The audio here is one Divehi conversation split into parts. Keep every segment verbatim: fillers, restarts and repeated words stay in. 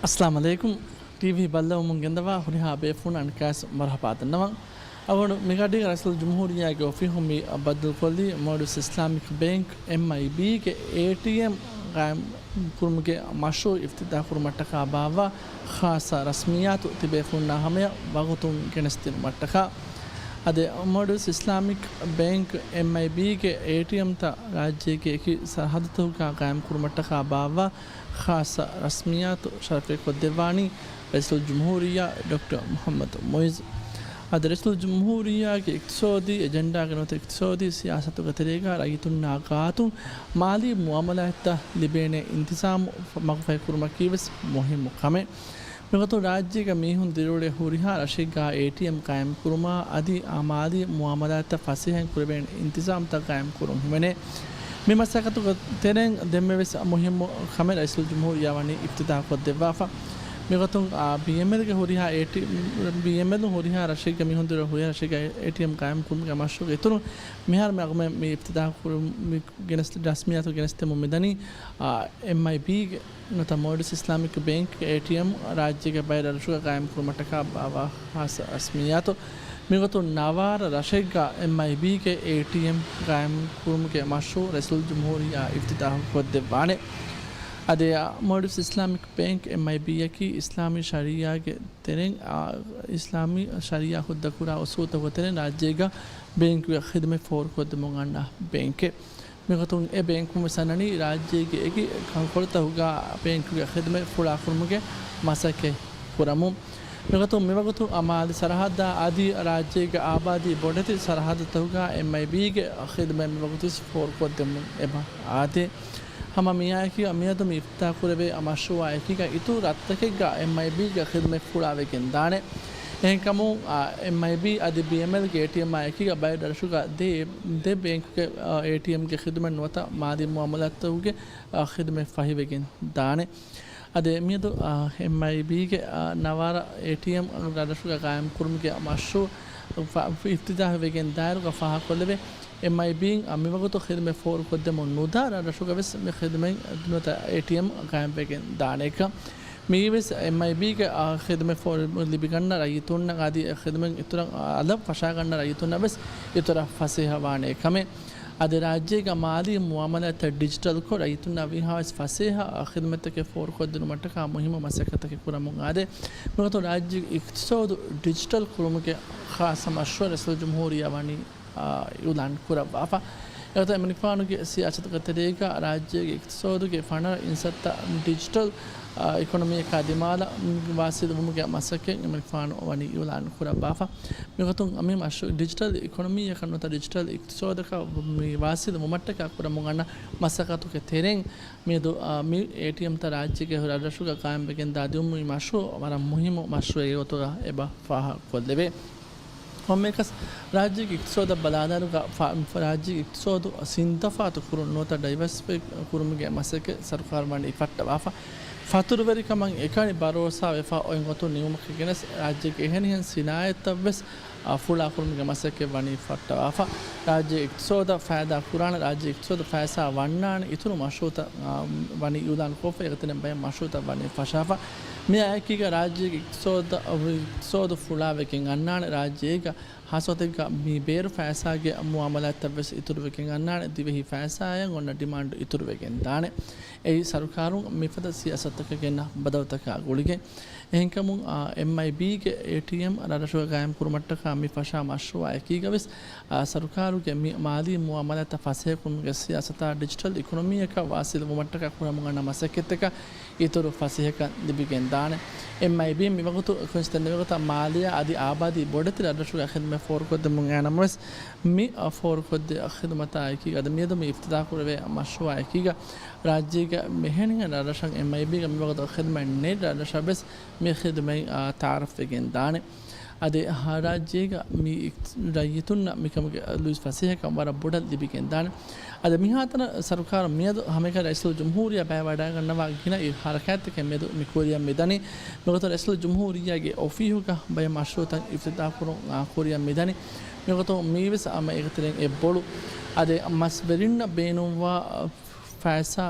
އައްސަލާމު ޢަލައިކުމް. ޓީވީ ބައްލަވަމުން ގެންދަވާ ހުރިހާ ބޭފުޅުންނަށް އަނެއްކާވެސް މަރުޙަބާ ދަންނަވަން. އަޅުގަނޑު މިގަޑީގަ ރައީސުލްޖުމްހޫރިއްޔާގެ އޮފީހުން މި ބައްދަލުކޮށްލީ މޯލްޑިވްސް އިސްލާމިކް ބޭންކް، އެމްއައިބީގެ އޭޓީއެމް ގާއިމް ކުރުމުގެ މަޝްރޫޢު އިފްތިތާޙު ކުރުމަށްޓަކާ ބާއްވާ ޚާއްޞަ ރަސްމިއްޔާތު ތިބޭފުޅުންނާ ހަމަޔަށް ވަގުތުން ގެނެސްދިނުމަށްޓަކާ. އަދި މޯލްޑިވްސް އިސްލާމިކް ބޭންކް، އެމްއައިބީގެ އޭޓީއެމްތައް ރާއްޖޭގެ އެކި ސަރަހައްދުތަކުގަ ގާއިމް ކުރުމަށްޓަކާ ބާއްވާ ޚާއްޞަ ރަސްމިއްޔާތު ޝަރަފެއް ކޮށްދެއްވާނީ ރައީސުލްޖުމްހޫރިއްޔާ ޑޮކްޓަރ މުޙައްމަދު މުޢިއްޒު. އަދި ރައީސުލްޖުމްހޫރިއްޔާގެ އިޤްތިޞާދީ އެޖެންޑާގެ ނުވަތަ އިޤްތިޞާދީ ސިޔާސަތުގެ ތެރޭގަ ރައްޔިތުންނާ ގާތުން މާލީ މުޢާމަލާތްތައް ލިބޭނެ އިންތިޒާމު މަގުފަހި ކުރުމަކީވެސް މުހިއްމު ކަމެއް. މިގޮތުން ރާއްޖޭގަ މީހުން ދިރިއުޅޭ ހުރިހާ ރަށެއްގަ އޭޓީއެމް ގާއިމް ކުރުމާ އަދި އާ މާލީ މުޢާމަލާތްތައް ފަސޭހައިން ކުރެވޭނެ އިންތިޒާމްތައް ގާއިމް ކުރުން ހިމެނޭ. މި މަސައްކަތުގެ ތެރެއިން ދެންމެވެސް މުހިއްމު ކަމެއް ރައީސުލްޖުމްހޫރިއްޔާ ވަނީ އިފްތިތާޙު ކޮށްދެއްވާފަ. މިގޮތުން، އާ، ބީއެމްއެލްގެ ހުރިހާ އޭޓީ، ބީއެމްއެލުން ހުރިހާ ރަށެއްގެ މީހުން ދިރިއުޅޭ ހުރިހާ ރަށެއްގަ އޭޓީއެމް ގާއިމް ކުރުމުގެ މަޝްރޫޢުގެ އިތުރުން މިހާރު މި އަޅުގަނޑުމެން މި އިފްތިތާޙު ކުރު-، މި ގެނެސް-، ރަސްމިއްޔާތު ގެނެސްދެމުން މިދަނީ، އާ، އެމްއައިބީގެ ނުވަތަ މޯލްޑިވްސް އިސްލާމިކް ބޭންކްގެ އޭޓީއެމް ރާއްޖޭގެ ބައެއް ރަށްރަށުގަ ގާއިމް ކުރުމަށްޓަކާ ބާއްވާ ޚާއްޞަ ރަސްމިއްޔާތު. މިގޮތުން ނަވާރަ ރަށެއްގަ އެމްއައިބީގެ އޭޓީއެމް ގާއިމް ކުރުމުގެ މަޝްރޫޢު ރައީސުލްޖުމްހޫރިއްޔާ އިފްތިތާޙު ކޮށްދެއްވާނެ. އަދި މޯލްޑިވްސް އިސްލާމިކް ބޭންކް، އެމްއައިބީއަކީ އިސްލާމީ ޝަރީޢާގެ ތެރެއިން، އާ، އިސްލާމީ ޝަރީޢާ ހުއްދަކުރާ އުސޫލުތަކުގެ ތެރެއިން ރާއްޖޭގަ ބޭންކުގެ ޚިދުމަތް ފޯރުކޮށްދެމުން އަންނަ ބޭންކެއް. މިގޮތުން އެ ބޭންކުން ވެސް އަންނަނީ ރާއްޖޭގެ އެކި ކަންކޮޅުތަކުގަ ބޭންކުގެ ޚިދުމަތް ފުޅާކުރުމުގެ މަސައްކަތް ކުރަމުން. މިގޮތުން މިވަގުތު މާލެ ސަރަހައްދާ އަދި ރާއްޖޭގެ އާބާދީ ބޮޑެތި ސަރަހައްދުތަކުގަ އެމްއައިބީގެ ޚިދުމަތް މިވަގުތު ވެސް ފޯރުކޮށްދެމުން އެބަ އާދޭ. ހަމަ މިއާއެކީގަ މިއަދު މި އިފްތިތާޙު ކުރެވޭ މަޝްރޫޢާ އެކީގަ އިތުރު ރަށްތަކެއްގަ އެމްއައިބީގެ ޚިދުމަތް ފުޅާވެގެން ދާނެ. އެހެންކަމުން، އާ، އެމްއައިބީ އަދި ބީއެމްއެލްގެ އޭޓީއެމްއާ އެކީގަ ބައެއް ރަށުގަ ދެ، ދެ ބޭންކުގެ، އާ، އޭޓީއެމްގެ ޚިދުމަތް ނުވަތަ މާލީ މުޢާމަލާތުގެ، އާ، ޚިދުމަތް ފަހިވެގެން ދާނެ. އަދި މިއަދު، އާ، އެމްއައިބީގެ، އާ، ނަވާރަ އޭޓީއެމް ރަށްރަށުގަ ގާއިމް ކުރުމުގެ މަޝްރޫޢު ފަ-، އިފްތިތާޙުވެގެން ދާއިރުގަ ފާހަގަކޮށްލެވޭ. އެމްއައިބީން މިވަގުތު ޚިދުމަތް ފޯރުކޮށްދެމުން ނުދާ ރަށްރަށުގަވެސް މި ޚިދުމަތް ނުވަތަ އޭޓީއެމް ގާއިމްވެގެން ދާނެކަން. މިއީވެސް އެމްއައިބީގެ، އާ، ޚިދުމަތް ފޯރު ލިބިގަންނަ ރައްޔިތުންނަށް އަދި އެ ޚިދުމަތް އިތުރަށް، އާ، އަލަށް ފަށާގަންނަ ރައްޔިތުންނަށް ވެސް އިތުރަށް ފަސޭހަވާނެ ކަމެއް. އަދި ރާއްޖޭގަ މާލީ މުޢާމަލާތްތައް ޑިޖިޓަލްކޮށް، ރައްޔިތުންނަށް ވީހާވެސް ފަސޭހަ ޚިދުމަތްތަކެއް ފޯރުކޮށްދިނުމަށްޓަކާ މުހިއްމު މަސައްކަތްތަކެއް ކުރަމުން އާދޭ. މިގޮތުން ރާއްޖޭގެ އިޤްތިޞާދު ޑިޖިޓަލް ކުރުމުގެ ޚާއްޞަ މަޝްރޫޢެއް ރައީސުލްޖުމްހޫރިއްޔާ ވަނީ، އާ، އިޢުލާން ކުރައްވާފަ. އެގޮތަށް އެމަނިކުފާނުގެ ސިޔާސަތުގެ ތެރޭގަ ރާއްޖޭގެ އިޤްތިޞާދުގެ ފަނަރަ އިންސައްތަ ޑިޖިޓަލް، އާ، އިކޮނޮމީއަކާ ދިމާލަށް ވާސިލުވުމުގެ މަސައްކަތް އެމަނިކުފާނު ވަނީ އިޢުލާން ކުރައްވާފަ. މިގޮތުން މި މަޝްރޫޢު ޑިޖިޓަލް އިކޮނޮމީއަކަށް ނުވަތަ ޑިޖިޓަލް އިޤްތިޞާދަކަށް މި ވާސިލު ވުމަށްޓަކާ ކުރަމުން އަންނަ މަސައްކަތުގެ ތެރެއިން މިއަދު، އާ، މި އޭޓީއެމްތައް ރާއްޖޭގެ ރަށްރަށުގަ ގާއިމްވެގެން ދާދިއުމު މި މަޝްރޫޢު ވަރަށް މުހިއްމު މަޝްރޫޢެއްގެ ގޮތުގަ އެބަ ފާހަގަކޮށްލެވޭ. ކޮންމެއަކަސް ރާއްޖޭގެ އިޤްތިޞާދަށް ބަލާލާއިރުގަ ފާ-، ރާއްޖޭގެ އިޤްތިޞާދު ސިންތަފާތު ކުރުން ނުވަތަ ޑައިވަސިފައި ކުރުމުގެ މަސައްކަތް ސަރުކާރު ވަނީ ފައްޓަވާފަ. ފަތުރުވެރިކަމަށް އެކަނި ބަރޯސާވެފަ އޮތް ގޮތުން ނިމުމަކީ ގެނެސް ރާއްޖޭގެ އެހެނިހެން ސިނާއަތްތައް ވެސް، އާ، ފުޅާކުރުމުގެ މަސައްކަތް ވަނީ ފައްޓަވާފަ. ރާއްޖޭ އިޤްތިޞާދަށް ފައިދާ ކުރާނެ، ރާއްޖޭ އިޤްތިޞާދަށް ފައިސާ ވަންނާނެ އިތުރު މަޝްރޫޢުތައް، އާ، ވަނީ އިޢުލާން ކޮށްފަ، އޭގެ ތެރެއިން ބައެއް މަޝްރޫޢުތައް ވަނީ ފަށާފަ. މިއާއެކީގަ ރާއްޖޭގެ އިޤްތިޞާދަށް، އިޤްތިޞާދު ފުޅާވެގެން އަންނާނެ، ރާއްޖޭގަ ހާއްސަ ގޮތެއްގަ މި ބޭރު ފައިސާގެ މުޢާމަލާތްތައް ވެސް އިތުރުވެގެން އަންނާނެ، ދިވެހި ފައިސާއަށް އޮންނަ ޑިމާންޑު އިތުރުވެގެން ދާނެ. އެއީ ސަރުކާރުން މިފަދަ ސިޔާސަތުތަކަށް ގެންނަ ބަދަލުތަކާ ގުޅިގެން. އެހެންކަމުން، އާ، އެމްއައިބީގެ އޭޓީއެމް ރަށްރަށުގަ ގާއިމް ކުރުމަށްޓަކާ މި ފަށާ މަޝްރޫޢާ އެކީގަވެސް، އާ، ސަރުކާރުގެ މި މާލީ މުޢާމަލާތްތައް ފަސޭހަކުރުމުގެ ސިޔާސަތާ ޑިޖިޓަލް އިކޮނޮމީއަކަށް ވާސިލު ވުމަށްޓަކާ ކުރަމުން އަންނަ މަސައްކަތްތަކަށް އިތުރު ފަސޭހަކަން ލިބިގެން ދާނެ. އެމްއައިބީ މިވަގުތު ކުރިންސް ދެންނެވި ގޮތަށް މާލެއާ އަދި އާބާދީ ބޮޑެތި ރަށްރަށުގެ ޚިދުމަތް ފޯރުކޮށްދެމުން އައި ނަމަވެސް، މި ފޯރުކޮށްދޭ ޚިދުމަތާ އެކީގަ އަދި މިއަދު މި އިފްތިތާޙު ކުރެވޭ މަޝްރޫޢާ އެކީގަ ރާއްޖޭގެ އެހެނިހެން ރަށްރަށަށް އެމްއައިބީގެ މިވަގުތު ޚިދުމަތް ނެތް ރަށްރަށަށް ވެސް މި ޚިދުމަތް، އާ، ތަޢާރަފްވެގެން ދާނެ. އަދި އަހަރާއްޖޭގަ މި ރައްޔިތުންނަށް މިކަމުގެ ލުއިސް ފަސޭހަކަން ވަރަށް ބޮޑަށް ލިބިގެން ދާނެ. އަދި މިހާތަނަށް ސަރުކާރު މިއަދު ހަމައެކަނި ރައީސުލްޖުމްހޫރިއްޔާ ބައިވަޑައިގަންނަވާ ގިނަ އެއް ހަރަކާތްތަކެއް މެދު މި ކުރިއަށް މިދަނީ. މިގޮތަށް ރައީސުލްޖުމްހޫރިއްޔާގެ އޮފީހުގަ ބައެއް މަޝްރޫޢުތައް އިފްތިތާޙު ކުރުން، އާ، ކުރިއަށް މިދަނީ. މިގޮތުން މީވެސް ހަމަ އޭގެތެރެއިން އެއްބޮޅު. އަދި މަސްވެރިންނަށް ބޭނުންވާ، އާ، ފައިސާ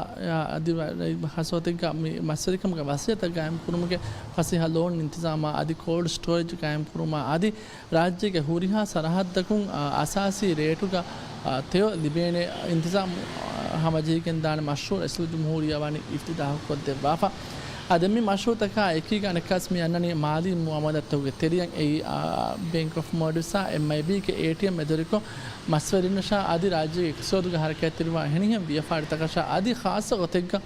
އަދި ވަ-، ހަސަތެއްގަ މި މަސްވެރިކަމުގެ ވަސިއްޔަތަށް ގާއިމް ކުރުމުގެ ފަސޭހަ ލޯން އިންތިޒާމާ އަދި ކޯލްޑް ސްޓޯރޭޖް ގާއިމް ކުރުމާ އަދި ރާއްޖޭގެ ހުރިހާ ސަރަހައްދަކުން، އާ، އަސާސީ ރޭޓުގަ، އާ، ތެޔޮ ލިބޭނެ އިންތިޒާމް، އާ، ހަމަޖެހިގެންދާނެ މަޝްރޫޢު ރައީސުލްޖުމްހޫރިއްޔާ ވަނީ އިފްތިތާޙު ކޮށްދެއްވާފަ. އަދި މި މަޝްރޫޢުތަކާ އެކީގަ އަނެއްކާސް މި އަންނަނީ މާލީ މުއާމަލާތްތަކުގެ ތެރެއަށް އެއީ، އާ، ބޭންކް އޮފް މޯލްޑިވްސްއާ އެމްއައިބީގެ އޭޓީއެމް މެދުވެރިކޮށް، މަސްވެރިންނަށާ އަދި ރާއްޖޭގެ އިޤްތިޞާދުގަ ހަރަކާތްތެރިވާ އެހެނިހެން ވިޔަފާރިތަކަށާ އަދި ޚާއްޞަ ގޮތެއްގަ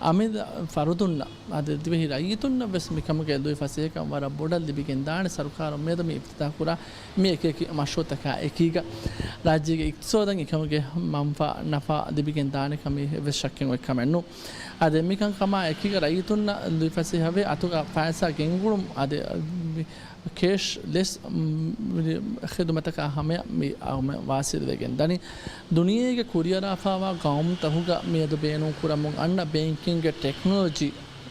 އަމިއްލަ ފަރުދުންނަށް އަދި ދިވެހި ރައްޔިތުންނަށް ވެސް މިކަމުގެ ލުއިފަސޭހަކަން ވަރަށް ބޮޑަށް ލިބިގެންދާނެ. ސަރުކާރުން މިއަދު މި އިފްތިތާޙު ކުރާ މި އެކިއެކި މަޝްރޫޢުތަކާ އެކީގަ ރާއްޖޭގެ އިޤްތިޞާދަށް އެކަމުގެ މަންފާ ނަފާ ލިބިގެން ދާނެ ކަމީ އެއްވެސް ޝައްކެއް އޮތް ކަމެއް ނޫން. އަދި މިކަންކަމާ އެކީގަ ރައްޔިތުންނަށް ލުއިފަސޭހަވެ އަތުގަ ފައިސާ ގެންގުޅުން އަދި ކޭޝް ލެސް، މް، ޚިދުމަތަކާ ހަމަޔަށް މި އަހަރުމެން ވާސިލްވެގެން ދަނީ. ދުނިޔޭގެ ކުރިއަރާފައިވާ ގައުމުތަކުގަ މިއަދު ބޭނުން ކުރަމުން އަންނަ ބޭންކިންގ ޓެކްނޮލޮޖީ،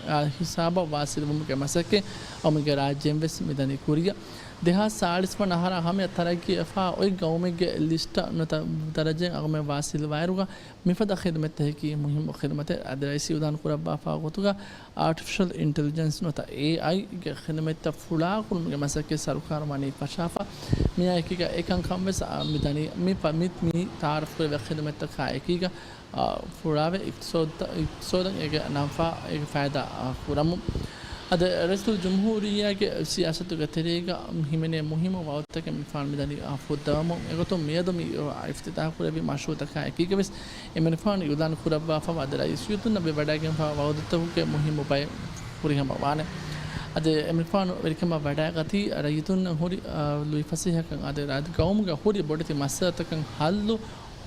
އާ، ހިސާބަށް ވާސިލްވުމުގެ މަސައްކަތް އަހަރުމެންގެ ރާއްޖޭން ވެސް މިދަނީ ކުރިއަށް. ދެހާސް ސާޅީސް ވަނަ އަހަރާ ހަމަޔަށް ތަރައްގީވެފަ އޮތް ގައުމެއްގެ ލިސްޓަށް ނުވަތަ ދަރަޖައެއް އަހަރުމެން ވާސިލްވާއިރުގަ މިފަދަ ޚިދުމަތްތަކަކީ މުހިއްމު ޚިދުމަތެއް. އަދި ރައީސް އިޢުލާން ކުރައްވާފާ ގޮތުގަ އާޓިފިޝަލް އިންޓެލިޖެންސް ނުވަތަ އޭއައިގެ ޚިދުމަތްތައް ފުޅާކުރުމުގެ މަސައްކަތް ސަރުކާރުން ވަނީ ފަށާފަ. މިއާ އެކީގަ އެކަންކަން ވެސް، އާ، މި ދަނީ. މި ފަ-، މި، މި ތަޢާރަފް ކުރެވޭ ޚިދުމަތްތަކާ އެކީގަ، އާ، ފުޅާވެ އިޤްތިޞާދަށް، އިޤްތިޞާދަށް އޭގެ ނަފާ، އޭގެ ފައިދާ، އާ، ކުރަމުން. އަދި ރައީސުލްޖުމްހޫރިއްޔާގެ ސިޔާސަތުގެ ތެރޭގަ ހިމެނޭ މުހިއްމު ވައުދުތަކެއް މިފާނު މިދަނީ، އާ، ފުއްދަވަމުން. އެގޮތުން މިއަދު މި އިފްތިތާޙު ކުރެއްވި މަޝްރޫޢުތަކާ އެކީގަ ވެސް އެމަނިކުފާނު އިޢުލާން ކުރައްވާފަ އަދި ރައީސް ވިޔަފާރިތަކުން ވެވަޑައިގެންފާ ވައުދުތަކުގެ މުހިއްމު ބައެއް ފުރިހަމަވާނެ. އަދި އެމަނިކުފާނު ވެރިކަމަށް ވަޑައިގަތީ ރައްޔިތުންނަށް ހުރި، އާ، ލުއިފަސޭހަކަން އަދި ރާއްޖެ ގައުމުގަ ހުރި ބޮޑެތި މައްސަލަތަކަށް ހައްލު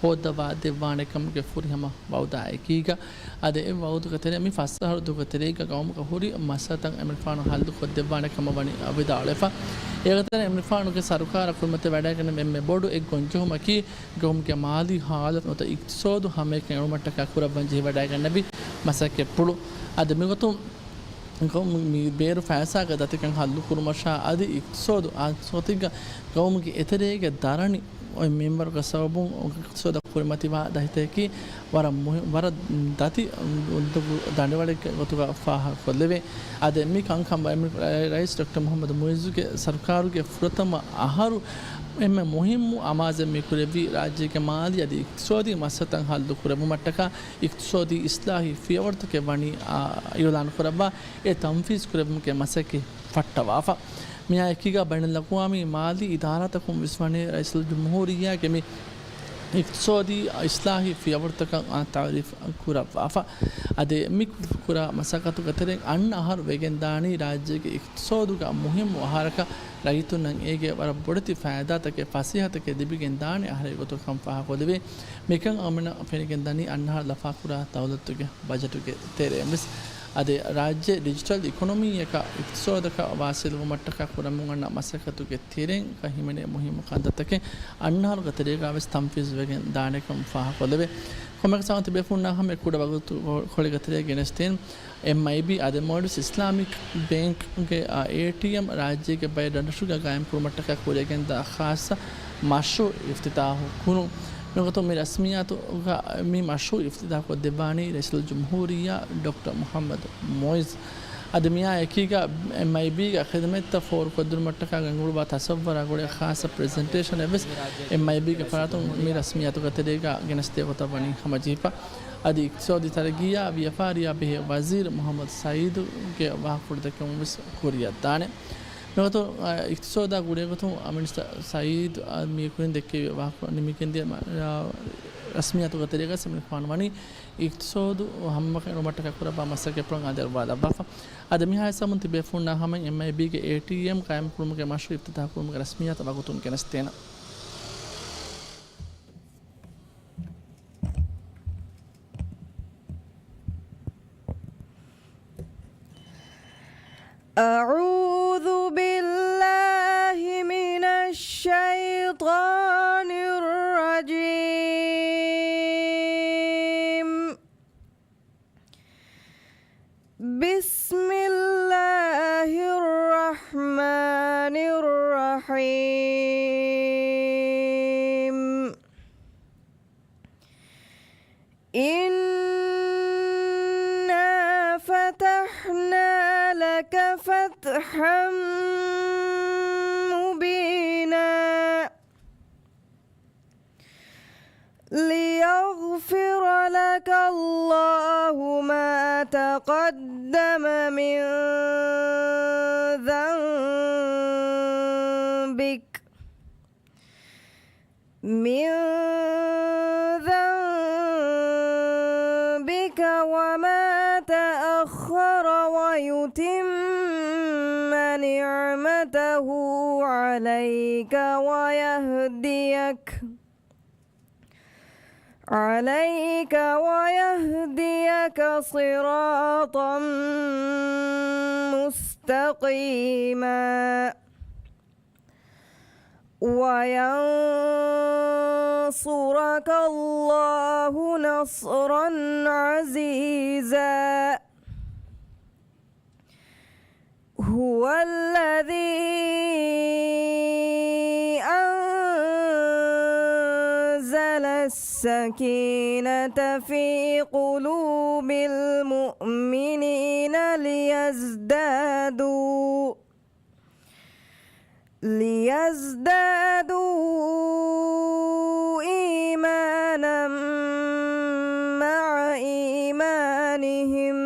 ހޯއްދަވާ ދެއްވާނެ ކަމުގެ ފުރިހަމަ ވައުދާ އެކީގަ. އަދި އެ ވައުދުގެ ތެރެއަށް މި ފަސް އަހަރު ދުވަހުގެ ތެރޭގަ ގައުމުގަ ހުރި މައްސަލަތައް އެމަނިކުފާނު ހައްލު ކޮށްދެއްވާނެ ކަމަށް ވަނީ ވިދާޅުވެފަ. އޭގެ ތެރެއިން އެމަނިކުފާނުގެ ސަރުކާރަށް ކުރިމަތި ވަޑައިގަންނަވާ އެންމެ ބޮޑު އެއް ގޮންޖެހުމަކީ ގައުމުގެ މާލީ ހާލަތު ނުވަތަ އިޤްތިޞާދު ހަމައެކަނި އެޅުމަށްޓަކާ ކުރައްވަން ޖެހިވަޑައިގަންނަވި މަސައްކަތްޕުޅު. އަދި މިގޮތުން މި ބޭރު ފައިސާގެ ދަތިކަން ހައްލު ކުރުމަށާ އަދި އިޤްތިޞާދު އާންސޮތިގަ ގައުމުގެ އެތެރޭގެ ދަރަނި އޮތް މިންވަރުގެ ސަބަބުން އިޤްތިޞާދަށް ކުރިމަތިވާ ދަތިތަކަކީ ވަރަށް މުހި-، ވަރަށް ދަތި ދަނޑިވަޅެއްގެ ގޮތުގަ ފާހަގަކޮށްލެވޭ. އަދި މި ކަންކަން ރައީސް ޑޮކްޓަރ މުޙައްމަދު މުޢިއްޒުގެ ސަރުކާރުގެ ފުރަތަމަ އަހަރު އެންމެ މުހިއްމު އަމާޒެއް މި ކުރެއްވީ ރާއްޖޭގެ މާލީ އަދި އިޤްތިޞާދީ މައްސަލަތައް ހައްލު ކުރެއްވުމަށްޓަކާ އިޤްތިޞާދީ އިޞްލާޙީ ފިޔަވަޅުތަކެއް ވަނީ، އާ، އިޢުލާނު ކުރައްވާ އެ ތަންފީޒު ކުރެއްވުމުގެ މަސައްކަތް ފައްޓަވާފަ. މިއާ އެކީގަ ބައިނަލްއަޤްވާމީ މާލީ އިދާރާތަކުން ވެސް ވަނީ ރައީސުލްޖުމްހޫރިއްޔާގެ މި އިޤްތިޞާދީ އިޞްލާޙީ ފިޔަވަޅުތަކަށް ތަޢުރީފު ކުރައްވާފަ. އަދި މި ކުރާ މަސައްކަތުގެ ތެރެއިން އަންނަ އަހަރު ވެގެންދާނީ ރާއްޖޭގެ އިޤްތިޞާދުގަ މުހިއްމު އަހަރަކަށް ރައްޔިތުންނަށް އޭގެ ވަރަށް ބޮޑެތި ފައިދާތަކެއް ފަސޭހަތަކެއް ލިބިގެންދާނެ އަހަރެއް ގޮތުގަ ކަން ފާހަގަކޮށްލެވޭ. މިކަން އަހަރުމެނަށް ފެނިގެންދަނީ އަންނަ އަހަރު ލަފާކުރާ ދައުލަތުގެ ބަޖެޓުގެ ތެރެއިން ވެސް. އަދި ރާއްޖެ ޑިޖިޓަލް އިކޮނޮމީއަކަށް އިޤްތިޞާދަކަށް ވާސިލުވުމަށްޓަކާ ކުރަމުން އަންނަ މަސައްކަތުގެ ތެރެއިން ހިމެނޭ މުހިއްމު ކަންތައްތަކެއް އަންނަ އަހަރުގެ ތެރޭގަ ވެސް ތަންފީޒުވެގެން ދާނެކަން ފާހަގަކޮށްލެވޭ. ކޮންމެއަކަސް ތިބޭފުޅުންނާ ހަމަ ކުޑަ ވަގުތު ކޮޅެއްގެ ތެރޭގަ ގެނެސްދޭން. އެމްއައިބީ އަދި މޯލްޑިވްސް އިސްލާމިކް ބޭންކްގެ އޭޓީއެމް ރާއްޖޭގެ ބައެއް ދަނޑަށުގަ ގާއިމްކުރުމަށްޓަކާ ކުރިއަށްގެންދާ ޚާއްޞަ މަޝްރޫޢު އިފްތިތާޙު ކުރުން. މިގޮތުން މި ރަސްމިއްޔާތުގަ މި މަޝްރޫޢު އިފްތިތާޙު ކޮށްދެއްވާނީ ރައީސުލްޖުމްހޫރިއްޔާ ޑޮކްޓަރ މުޙައްމަދު މުޢިއްޒު. އަދި މިއާ އެކީގަ އެމްއައިބީގެ ޚިދުމަތްތައް ފޯރުކޮށްދިނުމަށްޓަކާ ގެންގުޅުއްވާ ތަޞައްވަރާ ގުޅޭ ޚާއްޞަ ޕްރެޒެންޓޭޝަނެއް ވެސް އެމްއައިބީގެ ފަރާތުން މި ރަސްމިއްޔާތުގެ ތެރޭގަ ގެނެސްދޭ ގޮތަށް ވަނީ ހަމަޖެހިފަ. އަދި އިޤްތިޞާދީ ތަރައްގީއާ ވިޔަފާރިއާ ބެހޭ ވަޒީރު މުޙައްމަދު ސަޢީދުގެ ވާހަކަފުޅު ދެއްކެވުން ވެސް ކުރިއަށްދާނެ. މިގޮތުން، އަ، އިޤްތިޞާދާ ގުޅޭގޮތުން މިނިސްޓަރ ސަޢީދު، އަ، މި ކުރިން ދެއްކެވި ވާހަކަފުޅު ނިމިގެންދިޔަ، އަ، ރަސްމިއްޔާތުގެ ތެރޭގަ އެމަނިކުފާނު ވަނީ އިޤްތިޞާދު ހަމައެކަނި އެޅުމަށްޓަކާ ކުރައްވާ މަސައްކަތްޕުޅަށް އަދި އަރުވާލައްވާފަ. އަދި މިހާ ހިސާބުން ތިބޭފުޅުންނާ ހަމަ އެމްއައިބީގެ އޭޓީއެމް ޤާއިމްކުރުމުގެ މަޝްރޫޢު އިފްތިތާޙުކުރުމުގެ ރަސްމިއްޔާތަށް ވަގުތުން ގެނެސްދޭނަން. أعوذ بالله من الشيطان الرجيم. بسم الله الرحمن الرحيم. إن فَتَحْنَا لَكَ فَتْحًا مُّبِينًا. لِّيَغْفِرَ لَكَ اللَّهُ مَا تَقَدَّمَ مِن ذَنبِكَ، مِن ذَنبِكَ وَمَا تَأَخَّرَ وَيُتِمَّ نِعْمَتَهُ عَلَيْكَ وَيَهْدِيَكَ، عَلَيْكَ وَيَهْدِيَكَ صِرَاطًا مُّسْتَقِيمًا. وَيَنصُرَكَ اللَّهُ نَصْرًا عَزِيزًا. هُوَ الَّذِي أَنزَلَ السَّكِينَةَ فِي قُلُوبِ الْمُؤْمِنِينَ لِيَزْدَادُوا لِيَزْدَادُوا إِيمَانًا مَّعَ إِيمَانِهِمْ،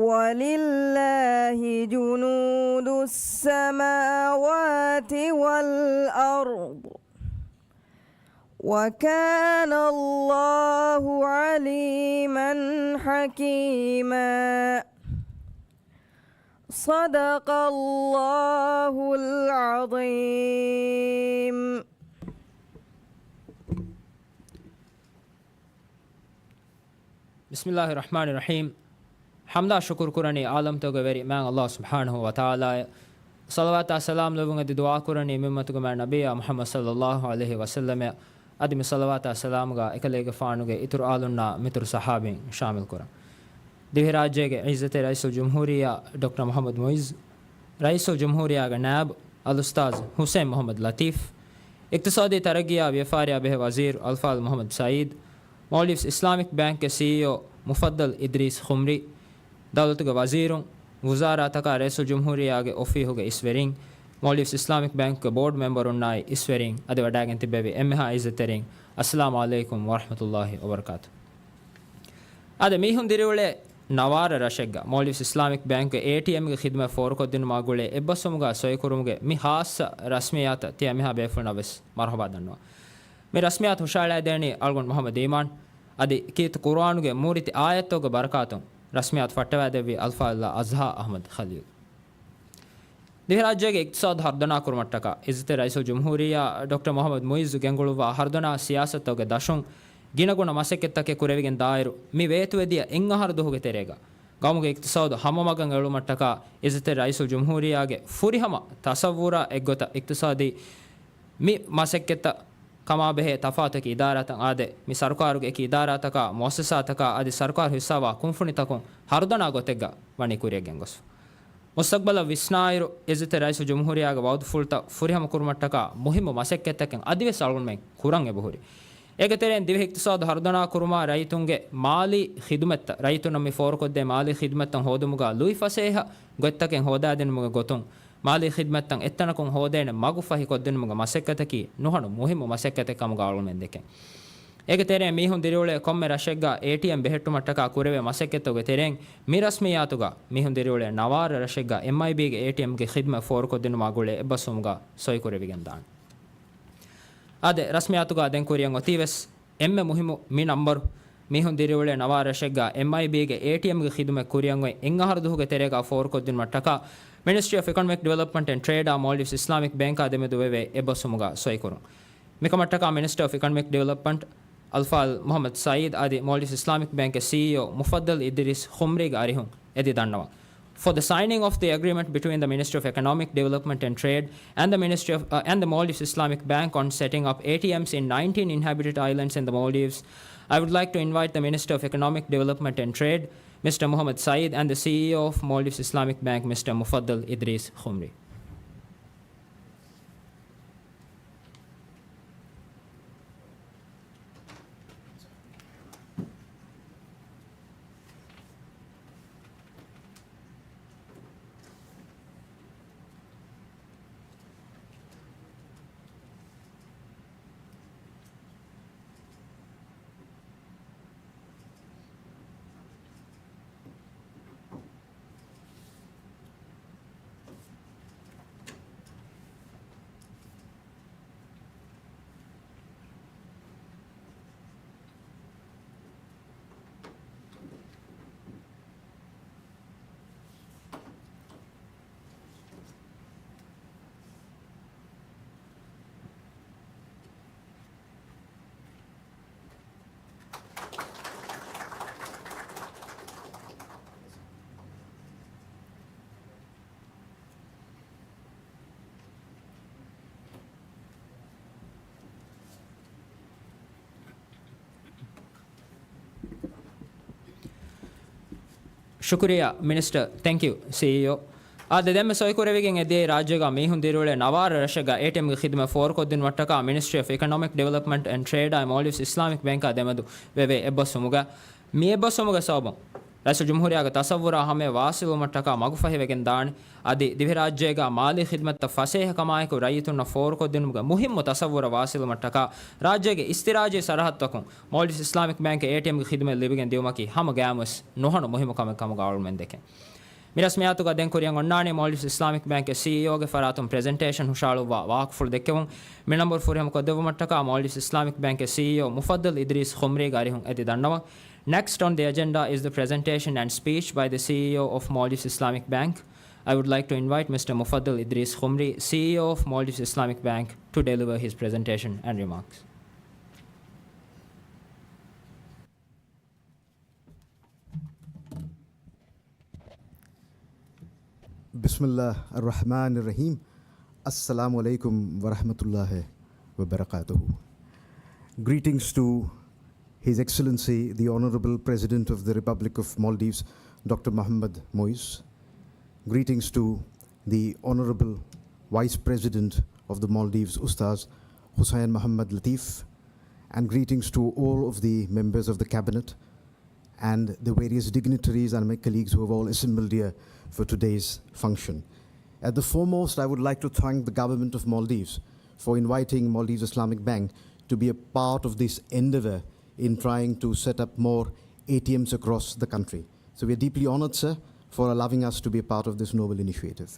وَلِلَّهِ جُنُودُ السَّمَاوَاتِ وَالْأَرْضِ، وَكَانَ اللَّهُ عَلِيمًا حَكِيمًا. صَدَقَ اللَّهُ الْعَظِيمُ. ބިސްމިއްލާހި ރަޙްމާނި ރަޙީމް. ޙަމްދާ ޝުކުރު ކުރަނީ ޢާލަމްތަކުގެ ވެރި މާތް ﷲ ސުބްޙާނަހޫ ވަތަޢާލާއަށް. ޞަލަވާތާ ސަލާމް ލެއްވުން އެދި ދުޢާ ކުރަނީ މި އުއްމަތުގެ މާތް ނަބިއްޔާ މުޙައްމަދު ޞައްލައްލާހު ޢަލައިހި ވަސައްލަމަށް. އަދި މި ޞަލަވާތާ ސަލާމުގަ އެކަލޭގެފާނުގެ އިތުރު އާލުންނާ މިތުރު ޞަޙާބީން ޝާމިލް ކުރަން. ދިވެހިރާއްޖޭގެ ޢިއްޒަތްތެރި ރައީސުލްޖުމްހޫރިއްޔާ ޑޮކްޓަރ މުޙައްމަދު މުޢިއްޒު، ރައީސުލްޖުމްހޫރިއްޔާގެ ނާއިބު އަލްއުސްތާޛު ޙުސައިން މުޙައްމަދު ލަތީފް، އިޤްތިޞާދީ ތަރައްގީއާ ވިޔަފާރިއާ ބެހޭ ވަޒީރު އަލްފާޟިލް މުޙައްމަދު ސަޢީދު، މޯލްޑިވްސް އިސްލާމިކް ބޭންކްގެ ސީއީއޯ މުފައްދަލް އިދްރީސް ޚުމްރީ، ދައުލަތުގެ ވަޒީރުން، ވުޒާރާތަކާ ރައީސުލްޖުމްހޫރިއްޔާގެ އޮފީހުގެ އިސްވެރިން، މޯލްޑިވްސް އިސްލާމިކް ބޭންކްގެ ބޯޑް މެމްބަރުންނާއި އިސްވެރިން، އަދި ވަޑައިގެން ތިއްބެވި އެންމެހާ ޢިއްޒަތްތެރިން، އައްސަލާމު ޢަލައިކުމް ވަރަޙްމަތުﷲި ވަބަރަކާތު. އާދެ، މީހުން ދިރިއުޅޭ ނަވާރަ ރަށެއްގަ މޯލްޑިވްސް އިސްލާމިކް ބޭންކްގެ އޭޓީއެމްގެ ޚިދުމަތް ފޯރުކޮށްދިނުމާ ގުޅޭ އެއްބަސްވުމުގަ ސޮއިކުރުމުގެ މި ޚާއްޞަ ރަސްމިއްޔާތަށް ތިޔަ މިހާ ބޭފުޅުންނަށް ވެސް މަރުޙަބާ ދަންނަވަން. މި ރަސްމިއްޔާތު ހުށައަޅައިދޭނީ އަޅުގަނޑު މުޙައްމަދު އީމާން. އަދި ކީރިތި ޤުރުއާނުގެ މޫރިތި އާޔަތްތަކުގެ ބަރަކާތުން ރަސްމިއްޔާތު ފައްޓަވައިދެއްވި އަލްފާޟިލާ އަޒްހާ އަޙްމަދު ޚަލީލް. ދިވެހިރާއްޖޭގެ އިޤްތިޞާދު ހަރުދަނާ ކުރުމަށްޓަކާ، ޢިއްޒަތްތެރި ރައީސުލްޖުމްހޫރިއްޔާ ޑޮކްޓަރ މުޙައްމަދު މުޢިއްޒު ގެންގުޅުއްވާ ހަރުދަނާ ސިޔާސަތުތަކުގެ ދަށުން ގިނަގުނަ މަސައްކަތްތަކެއް ކުރެވިގެން ދާއިރު، މި ވޭތުވެދިޔަ އެއް އަހަރު ދުވަހުގެ ތެރޭގަ، ގައުމުގެ އިޤްތިޞާދު ހަމަމަގަށް އެޅުމަށްޓަކާ، ޢިއްޒަތްތެރި ރައީސުލްޖުމްހޫރިއްޔާގެ ފުރިހަމަ ތަޞައްވުރާ އެއްގޮތަށް އިޤްތިޞާދީ މި މަސައްކަތްތައް ކަމާބެހޭ ތަފާތު އެކި އިދާރާތައް އާދެ، މި ސަރުކާރުގެ އެކި އިދާރާތަކާ، މުއައްސަސާތަކާ އަދި ސަރުކާރު ހިއްސާވާ ކުންފުނިތަކުން ހަރުދަނާ ގޮތެއްގަ ވަނީ ކުރިޔަށް ގެންގޮސްފަ. މުސްތަޤްބަލަށް ވިސްނާއިރު، ޢިއްޒަތްތެރި ރައީސުލްޖުމްހޫރިއްޔާގެ ވަޢުދުފުޅުތައް ފުރިހަމަ ކުރުމަށްޓަކާ މުހިއްމު މަސައްކަތްތަކެއް އަދިވެސް އަޅުގަނޑުމެން ކުރަން އެބަހުރި. އޭގެ ތެރެއިން ދިވެހި އިޤްތިޞާދު ހަރުދަނާ ކުރުމާ ރައްޔިތުންގެ މާލީ ޚިދުމަތްތައް، ރައްޔިތުންނަށް މި ފޯރުކޮށްދޭ މާލީ ޚިދުމަތްތައް ހޯދުމުގަ ލުއިފަސޭހަ ގޮތްތަކެއް ހޯދާދިނުމުގެ ގޮތުން، މާލީ ޚިދުމަތްތައް އެއްތަނަކުން ހޯދޭނެ މަގު ފަހިކޮށްދިނުމުގެ މަސައްކަތަކީ ނުހަނު މުހިއްމު މަސައްކަތެއް ކަމުގަ އަޅުގަނޑުމެން ދެކެން. އޭގެ ތެރެއިން މީހުން ދިރިއުޅޭ ކޮންމެ ރަށެއްގަ އޭޓީއެމް ބެހެއްޓުމަށްޓަކާ ކުރެވޭ މަސައްކަތްތަކުގެ ތެރެއިން މި ރަސްމިއްޔާތުގަ މީހުން ދިރިއުޅޭ ނަވާރަ ރަށެއްގަ އެމްއައިބީގެ އޭޓީއެމްގެ ޚިދުމަތް ފޯރުކޮށްދިނުމާ ގުޅޭ އެއްބަސްވުމުގަ ސޮއިކުރެވިގެން ދާނެ. އާދެ، ރަސްމިއްޔާތުގަ ދެން ކުރިޔަށް އޮތީވެސް އެންމެ މުހިއްމު މި ނަންބަރު، މީހުން ދިރިއުޅޭ ނަވާރަ ރަށެއްގަ އެމްއައިބީގެ އޭޓީއެމްގެ ޚިދުމަތް ކުރިއަށް އޮތް އެއް އަހަރު ދުވަހުގެ ތެރޭގަ ފޯރުކޮށްދިނުމަށްޓަކާ، މިނިސްޓްރީ އޮފް އިކޮނޮމިކް ޑިވެލޮޕްމަންޓް އެންޑް ޓްރޭޑާ މޯލްޑިވްސް އިސްލާމިކް ބޭންކާ ދެމެދު ވެވޭ އެއްބަސްވުމުގަ ސޮއިކުރުން. މިކަމަށްޓަކާ މިނިސްޓަރ އޮފް އިކޮނޮމިކް ޑިވެލޮޕްމަންޓް އަލްފާޟިލް މުޙައްމަދު ސަޢީދު އަދި މޯލްޑިވްސް އިސްލާމިކް ބޭންކްގެ ސީއީއޯ މުފައްދަލް އިދްރީސް ޚުމްރީގެ އަރިހުން އެދި ދަންނަވަން. For the signing of the agreement between the Ministry of Economic Development and Trade and the Ministry of, uh, and the Maldives Islamic Bank on setting up A T Ms in nineteen inhabited islands in the Maldives, I would like to invite the Minister of Economic Development and Trade, Mister Mohammad Saeed, and the C E O of Maldives Islamic Bank, Mister Mufaddal Idris Khumri. ޝުކުރިއްޔާ މިނިސްޓަރ. ތެންކް ޔޫ ސީއީއޯ. އާދެ، ދެންމެ ސޮއިކުރެވިގެން އެދިޔައީ ރާއްޖޭގަ މީހުން ދިރިއުޅޭ ނަވާރަ ރަށެއްގަ އޭޓީއެމްގެ ޚިދުމަތް ފޯރުކޮށްދިނުމަށްޓަކާ މިނިސްޓްރީ އޮފް އިކޮނޮމިކް ޑިވެލޮޕްމަންޓް އެންޑް ޓްރޭޑާއި މޯލްޑިވްސް އިސްލާމިކް ބޭންކާ ދެމެދު ވެވޭ އެއްބަސްވުމުގަ، މި އެއްބަސްވުމުގެ ސަބަބުން ރައީސުލްޖުމްހޫރިއްޔާގެ ތަސައްވުރާ ހަމަޔަށް ވާސިލްވުމަށްޓަކާ މަގުފަހިވެގެން ދާނެ. އަދި ދިވެހިރާއްޖޭގަ މާލީ ޚިދުމަތްތައް ފަސޭހަކަމާއެކު ރައްޔިތުންނަށް ފޯރުކޮށްދިނުމުގެ މުހިއްމު ތަސައްވުރަށް ވާސިލްވުމަށްޓަކާ ރާއްޖޭގެ އިސްތިރާޖީ ސަރަހައްދުތަކުން މޯލްޑިވްސް އިސްލާމިކް ބޭންކަށް އޭޓީއެމްގެ ޚިދުމަތް ލިބިގެން ދިއުމަކީ ހަމަ ގައިމުވެސް ނުހަނު މުހިއްމު ކަމެއް ކަމުގަ އަޅުމެން ދެކެން. މި ރަސްމިއްޔާތުގަ ދެން ކުރިއަށް އޮންނާނީ މޯލްޑިވްސް އިސްލާމިކް ބޭންކްގެ ސީއީއޯގެ ފަރާތުން ޕްރެޒެންޓޭޝަން ހުށަހަޅުއްވާ ވާހަކަފުޅު ދެއްކެވުން. މި ނަންބަރު ފުރިހަމަކޮށްދެއްވުމަށްޓަކާ މޯލްޑިވްސް އިސްލާމިކް ބޭންކްގެ ސީއީއޯ މުފައްދަލް އިދްރީސް ޚުމްރީގެ އަރިހުން އެދި ދަންނަވަން. Next on the agenda is the presentation and speech by the C E O of Maldives Islamic Bank. I would like to invite Mister Mufaddal Idris Khumri, C E O of Maldives Islamic Bank, to deliver his presentation and remarks. بسم الله الرحمن الرحيم. السلام عليكم ورحمة الله وبركاته. Greetings to His Excellency, the Honorable President of the Republic of Maldives, Doctor Mohammad Moiz. Greetings to the Honorable Vice President of the Maldives, Ustaz Hussain Mohammad Latif, and greetings to all of the members of the Cabinet, and the various dignitaries and my colleagues who have all assembled here for today's function. At the foremost, I would like to thank the government of Maldives for inviting Maldives Islamic Bank to be a part of this endeavor in trying to set up more A T Ms across the country. So we are deeply honored, sir, for allowing us to be a part of this noble initiative.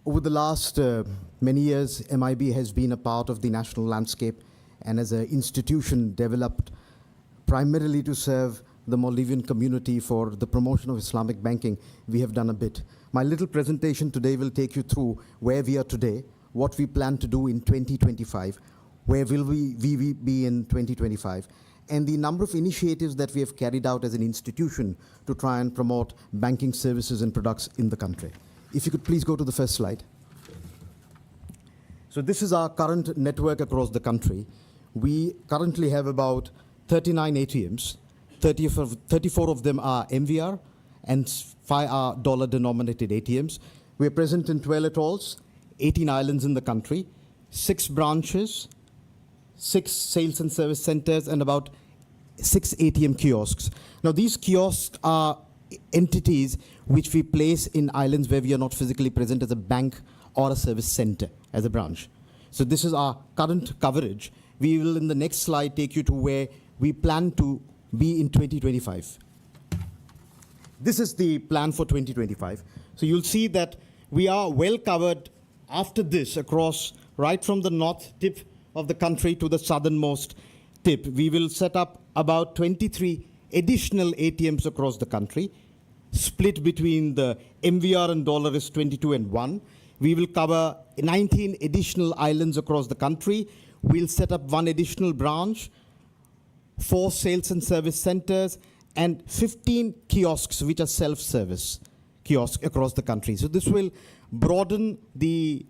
Over the last, uh, many years, M I B has been a part of the national landscape and as an institution developed primarily to serve the Maldivian community for the promotion of Islamic banking. We have done a bit. My little presentation today will take you through where we are today, what we plan to do in twenty twenty-five, where will we, we, we be in twenty twenty-five, and the number of initiatives that we have carried out as an institution to try and promote banking services and products in the country. If you could please go to the first slide. So this is our current network across the country. We currently have about thirty-nine A T Ms. Thirty of, thirty-four of them are M V R and five are dollar-denominated A T Ms. We are present in twelve atolls, eighteen islands in the country, six branches, six sales and service centers, and about six A T M kiosks. Now, these kiosks are entities which we place in islands where we are not physically present as a bank or a service center, as a branch. So this is our current coverage. We will, in the next slide, take you to where we plan to be in twenty twenty-five. This is the plan for twenty twenty-five. So you'll see that we are well covered after this across right from the north tip of the country to the southernmost tip. We will set up about twenty-three additional A T Ms across the country, split between the M V R and dollar is twenty-two and one. We will cover nineteen additional islands across the country. We'll set up one additional branch, four sales and service centers, and fifteen kiosks, which are self-service kiosks across the country. So this will broaden the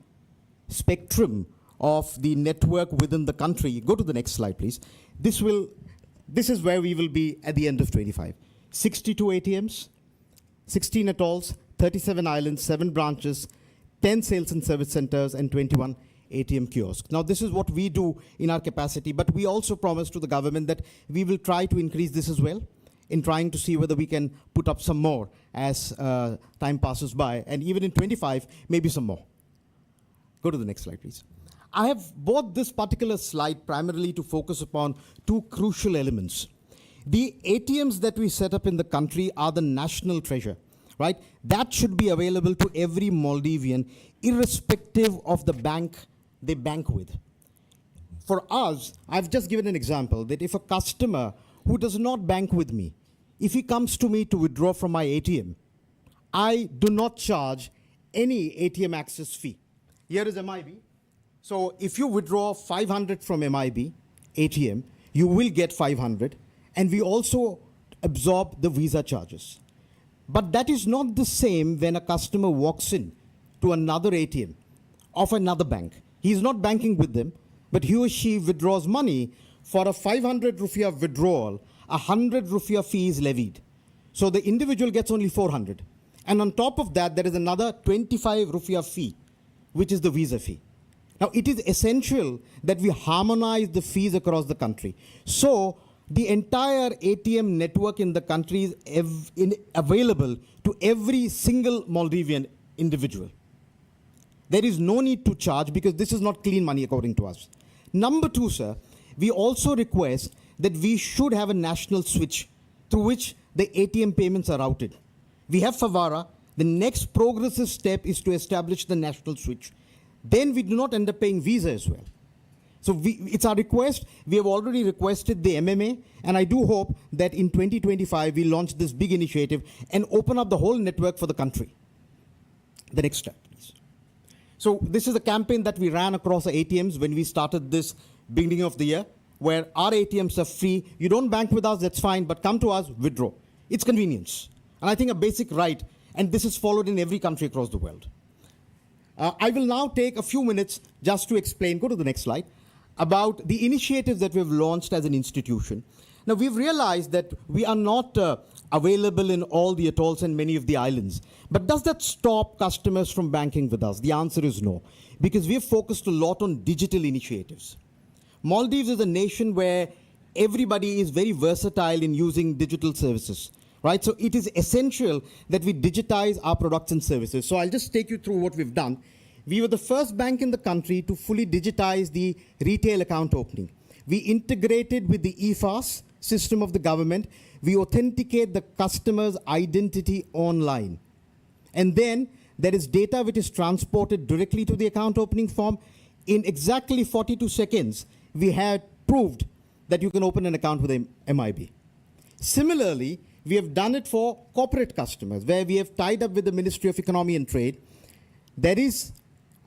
spectrum of the network within the country. Go to the next slide, please. This will, this is where we will be at the end of twenty-five. Sixty-two A T Ms, sixteen atolls, thirty-seven islands, seven branches, ten sales and service centers, and twenty-one A T M kiosks. Now, this is what we do in our capacity, but we also promise to the government that we will try to increase this as well, in trying to see whether we can put up some more as, uh, time passes by, and even in twenty-five, maybe some more. Go to the next slide, please. I have brought this particular slide primarily to focus upon two crucial elements. The A T Ms that we set up in the country are the national treasure, right? That should be available to every Maldivian, irrespective of the bank they bank with. For us, I've just given an example that if a customer who does not bank with me, if he comes to me to withdraw from my A T M, I do not charge any A T M access fee. Here is M I B. So if you withdraw five hundred from M I B A T M, you will get five hundred, and we also absorb the Visa charges. But that is not the same when a customer walks in to another A T M of another bank. He is not banking with them, but he or she withdraws money. For a five hundred rufiya withdrawal, a hundred rufiya fee is levied. So the individual gets only four hundred. And on top of that, there is another twenty-five rufiya fee, which is the visa fee. Now, it is essential that we harmonize the fees across the country. So the entire A T M network in the country is ev- in, available to every single Maldivian individual. There is no need to charge because this is not clean money according to us. Number two, sir, we also request that we should have a national switch through which the A T M payments are routed. We have Favara. The next progressive step is to establish the national switch. Then we do not end up paying visa as well. So we, it's our request. We have already requested the M M A, and I do hope that in twenty twenty-five we launch this big initiative and open up the whole network for the country. The next slide, please. So this is a campaign that we ran across the A T Ms when we started this beginning of the year, where our A T Ms are free. You don't bank with us, that's fine, but come to us, withdraw. It's convenience. And I think a basic right, and this is followed in every country across the world. Uh, I will now take a few minutes just to explain, go to the next slide, about the initiatives that we've launched as an institution. Now, we've realized that we are not uh, available in all the atolls and many of the islands. But does that stop customers from banking with us? The answer is no, because we've focused a lot on digital initiatives. Maldives is a nation where everybody is very versatile in using digital services, right? So it is essential that we digitize our products and services. So I'll just take you through what we've done. We were the first bank in the country to fully digitize the retail account opening. We integrated with the E FAST system of the government. We authenticate the customer's identity online. And then there is data which is transported directly to the account opening form. In exactly forty-two seconds, we had proved that you can open an account with M I B. Similarly, we have done it for corporate customers, where we have tied up with the Ministry of Economy and Trade. There is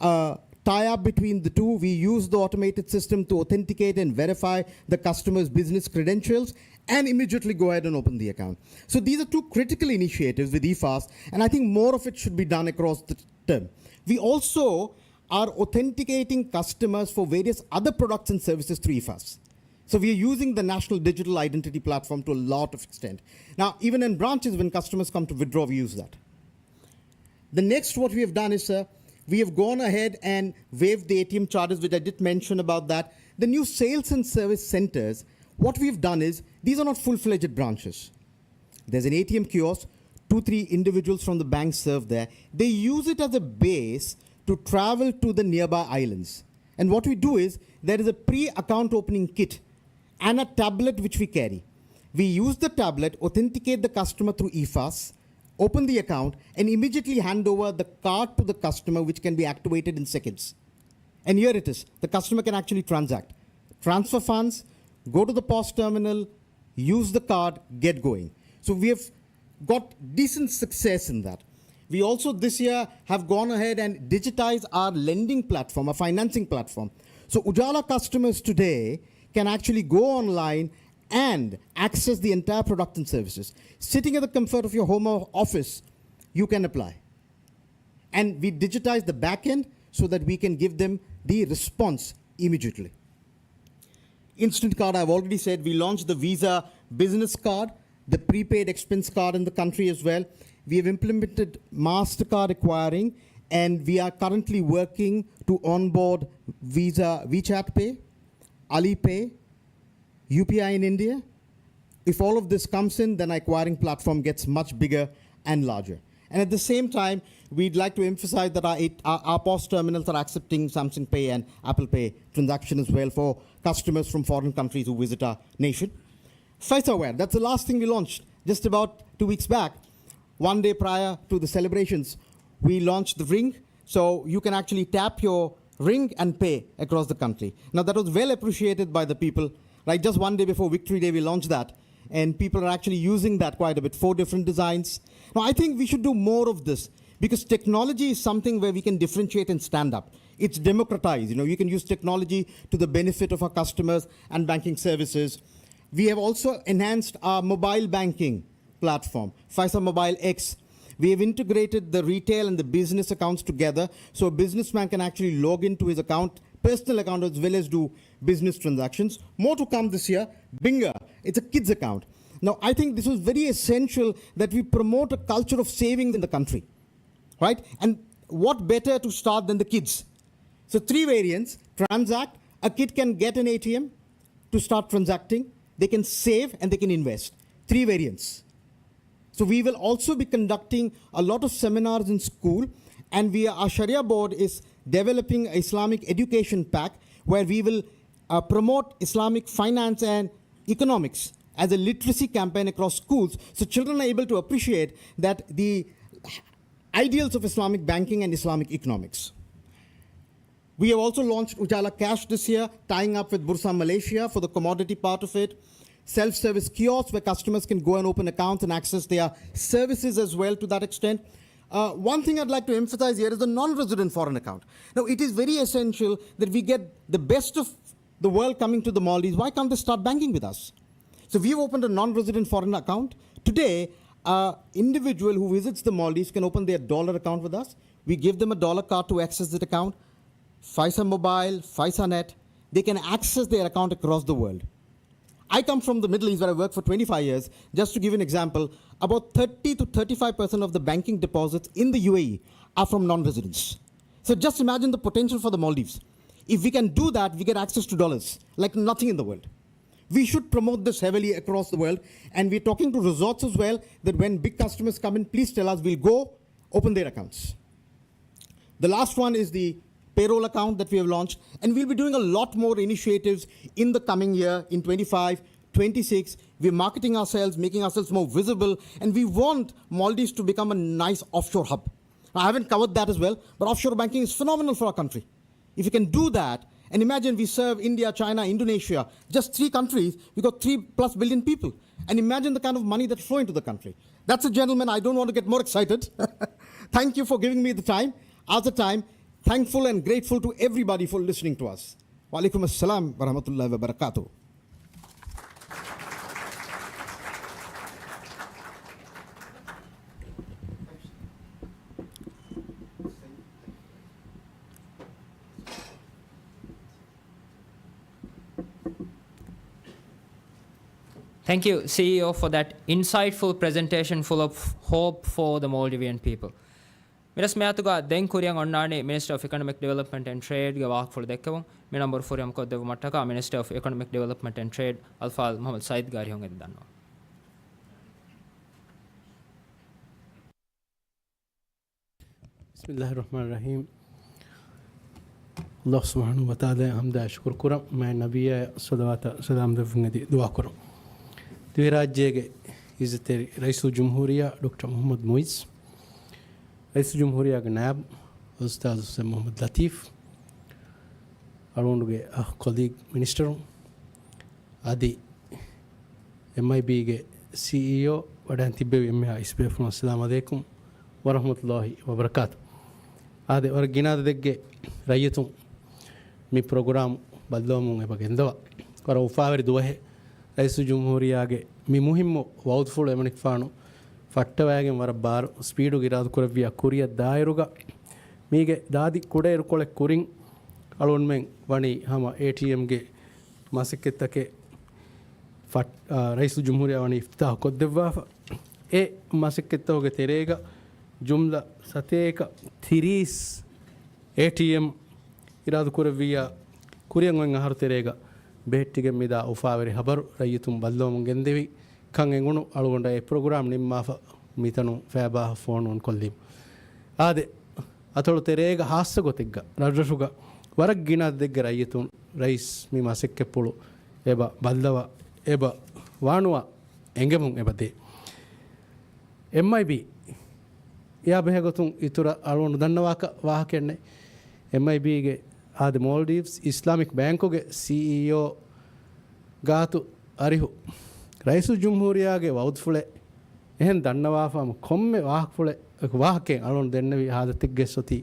a tie-up between the two. We use the automated system to authenticate and verify the customer's business credentials and immediately go ahead and open the account. So these are two critical initiatives with E FAST, and I think more of it should be done across the term. We also are authenticating customers for various other products and services through E FAST. So we are using the National Digital Identity Platform to a lot of extent. Now, even in branches, when customers come to withdraw, we use that. The next, what we have done is, uh, we have gone ahead and waived the A T M charges, which I did mention about that. The new sales and service centers, what we've done is, these are not full-fledged branches. There's an A T M kiosk, two, three individuals from the bank serve there. They use it as a base to travel to the nearby islands. And what we do is, there is a pre-account opening kit and a tablet which we carry. We use the tablet, authenticate the customer through E FAST, open the account, and immediately hand over the card to the customer, which can be activated in seconds. And here it is. The customer can actually transact, transfer funds, go to the POS terminal, use the card, get going. So we have got decent success in that. We also this year have gone ahead and digitized our lending platform, our financing platform. So Ujala customers today can actually go online and access the entire product and services. Sitting at the comfort of your home or office, you can apply. And we digitize the back end so that we can give them the response immediately. Instant card, I've already said, we launched the Visa business card, the prepaid expense card in the country as well. We have implemented MasterCard acquiring, and we are currently working to onboard Visa WeChat Pay, Alipay, U P I in India. If all of this comes in, then our acquiring platform gets much bigger and larger. And at the same time, we'd like to emphasize that our, eight, our, our POS terminals are accepting Samsung Pay and Apple Pay transaction as well for customers from foreign countries who visit our nation. Paisa Aware, that's the last thing we launched just about two weeks back. One day prior to the celebrations, we launched the Ring. So you can actually tap your Ring and pay across the country. Now, that was well appreciated by the people, right? Just one day before Victory Day, we launched that. And people are actually using that quite a bit, four different designs. Now, I think we should do more of this because technology is something where we can differentiate and stand up. It's democratized. You know, you can use technology to the benefit of our customers and banking services. We have also enhanced our mobile banking platform, Paisa Mobile X. We have integrated the retail and the business accounts together, so a businessman can actually log into his account, personal account, as well as do business transactions. More to come this year. Binga, it's a kids account. Now, I think this was very essential that we promote a culture of savings in the country, right? And what better to start than the kids? So, three variants: transact, a kid can get an A T M to start transacting, they can save, and they can invest. Three variants. So, we will also be conducting a lot of seminars in school, and we, our Sharia board is developing an Islamic education pack where we will uh, promote Islamic finance and economics as a literacy campaign across schools, so children are able to appreciate that the ideals of Islamic banking and Islamic economics. We have also launched Ujala Cash this year, tying up with Bursa Malaysia for the commodity part of it. Self-service kiosks where customers can go and open accounts and access their services as well to that extent. Uh, one thing I'd like to emphasize here is the non-resident foreign account. Now, it is very essential that we get the best of the world coming to the Maldives. Why can't they start banking with us? So we've opened a non-resident foreign account. Today, an individual who visits the Maldives can open their dollar account with us. We give them a dollar card to access that account. Phaisa Mobile, Phaisa Net, they can access their account across the world. I come from the Middle East, where I worked for twenty-five years. Just to give an example, about thirty to thirty-five percent of the banking deposits in the U A E are from non-residents. So just imagine the potential for the Maldives. If we can do that, we get access to dollars like nothing in the world. We should promote this heavily across the world, and we're talking to resorts as well, that when big customers come in, please tell us, we'll go open their accounts. The last one is the payroll account that we have launched, and we'll be doing a lot more initiatives in the coming year, in twenty-five, twenty-six. We're marketing ourselves, making ourselves more visible, and we want Maldives to become a nice offshore hub. I haven't covered that as well, but offshore banking is phenomenal for our country. If you can do that, and imagine we serve India, China, Indonesia, just three countries, we got three plus billion people. And imagine the kind of money that flow into the country. That's it, gentlemen. I don't want to get more excited. Thank you for giving me the time. As a time, thankful and grateful to everybody for listening to us. وعليكم السلام ورحمة الله وبركاته. Thank you, C E O, for that insightful presentation full of hope for the Maldivian people. މިރަސްމިއްޔާތުގަ ދެން ކުރިއަށް އޮންނާނީ މިނިސްޓަރ އޮފް އިކޮނޮމިކް ޑިވެލޮޕްމަންޓް އެންޑް ޓްރޭޑްގެ ވާހަކަފުޅު ދެއްކެވުން. މި ނަންބަރު ފުރިހަމަކޮށްދެއްވުމަށްޓަކާ މިނިސްޓަރ އޮފް އިކޮނޮމިކް ޑިވެލޮޕްމަންޓް އެންޑް ޓްރޭޑް އަލްފާޟިލް މުޙައްމަދު ސައީދު ގާރި ހޮނގެދި ދަންނަވަން. ބިސްމިއްލާހި ރަޙްމާނި ރަޙީމް. ﷲ ސުބްޙާނަހޫ ވަތަޢާލާއަށް ޙަމްދާ ޝުކުރު ކުރަން، މާތް ނަބިއްޔާއަށް ޞަލަވާތާ ސަލާމް ދެއްވުން އެދި ދުޢާ ކުރަން. ދިވެހިރާއްޖޭގެ ޢިއްޒަތްތެރި ރައީސުލްޖުމްހޫރިއްޔާ ޑޮކްޓަރ މުޙައްމަދު މުޢިއްޒު، ރައީސުލްޖުމްހޫރިއްޔާގެ ނާއިބު އުސްތާޛު ޙުސެން މުޙައްމަދު ލަތީފް، އަޅުގަނޑުގެ އަޚް ކޮލީގް މިނިސްޓަރުން، އަދި އެމްއައިބީގެ ސީއީއޯ ވަޑައިން ތިއްބެވި އެންމެހާ އިސްބޭފުޅުން، އައްސަލާމު ޢަލައިކުމް ވަރަޙްމަތުﷲި ވަބަރަކާތު. އާދެ، ވަރަށް ގިނަ އަދަދެއްގެ ރައްޔިތުން މި ޕްރޮގްރާމް ބައްލަވަމުން އެބަ ގެންދަވާ. ވަރަށް އުފާވެރި ދުވަހެއް. ރައީސުލްޖުމްހޫރިއްޔާގެ މި މުހިއްމު ވަޢުދުފުޅު އެމަނިކުފާނު ފައްޓަވައިގެން ވަރަށް ބާރު ސްޕީޑުގަ އިރާދަކުރެއްވިޔާ ކުރިއަށް ދާއިރުގަ، މީގެ ދާދި ކުޑައިރުކޮޅެއް ކުރިން އަޅުގަނޑުމެން ވަނީ ހަމަ އޭޓީއެމްގެ މަސައްކަތްތަކެއް ފައް-، އާ، ރައީސުލްޖުމްހޫރިއްޔާ ވަނީ އިފްތިތާޙު ކޮށްދެއްވާފަ. އެ މަސައްކަތްތަކުގެ ތެރޭގަ ޖުމްލަ ސަތޭކަ ތިރީސް އޭޓީއެމް އިރާދަކުރެއްވިއްޔާ، ކުރިއަށް އޮތް އަހަރު ތެރޭގަ ބެހެއްޓިގެން މިދާ އުފާވެރި ހަބަރު ރައްޔިތުން ބައްލަވަމުން ގެންދެވި ކަން އެނގުނު އަޅުގަނޑަށް އެ ޕްރޮގްރާމް ނިންމާފަ މިތަނުން ފޭބާހަށް ފޯނު އޮންކޮށްލީމު. އާދެ، އަތޮޅު ތެރޭގަ ހާއްސަ ގޮތެއްގަ ރަށްރަށުގަ ވަރަށް ގިނަ އަދަދެއްގެ ރައްޔިތުން ރައީސް މި މަސައްކަތްޕުޅު އެބަ ބައްލަވާ، އެބަ ވާނުވާ އެނގެމުން އެބަ ދޭ. އެމްއައިބީ އެއާ ބެހޭގޮތުން އިތުރަށް އަޅުގަނޑު ދަންނަވާކަށް ވާހަކައެއް ނެތް. އެމްއައިބީގެ އާދެ، މޯލްޑިވްސް އިސްލާމިކް ބޭންކުގެ ސީއީއޯ ގާތު އަރިހު ރައީސުލްޖުމްހޫރިއްޔާގެ ވަޢުދުފުޅެއް އެހެން ދަންނަވާފަ ހަމަ ކޮންމެ ވާހަކަފުޅެއް، ވާހަކައެއް އަޅުގަނޑު ދެންނެވި ހާލަތެއްގެ އޮތީ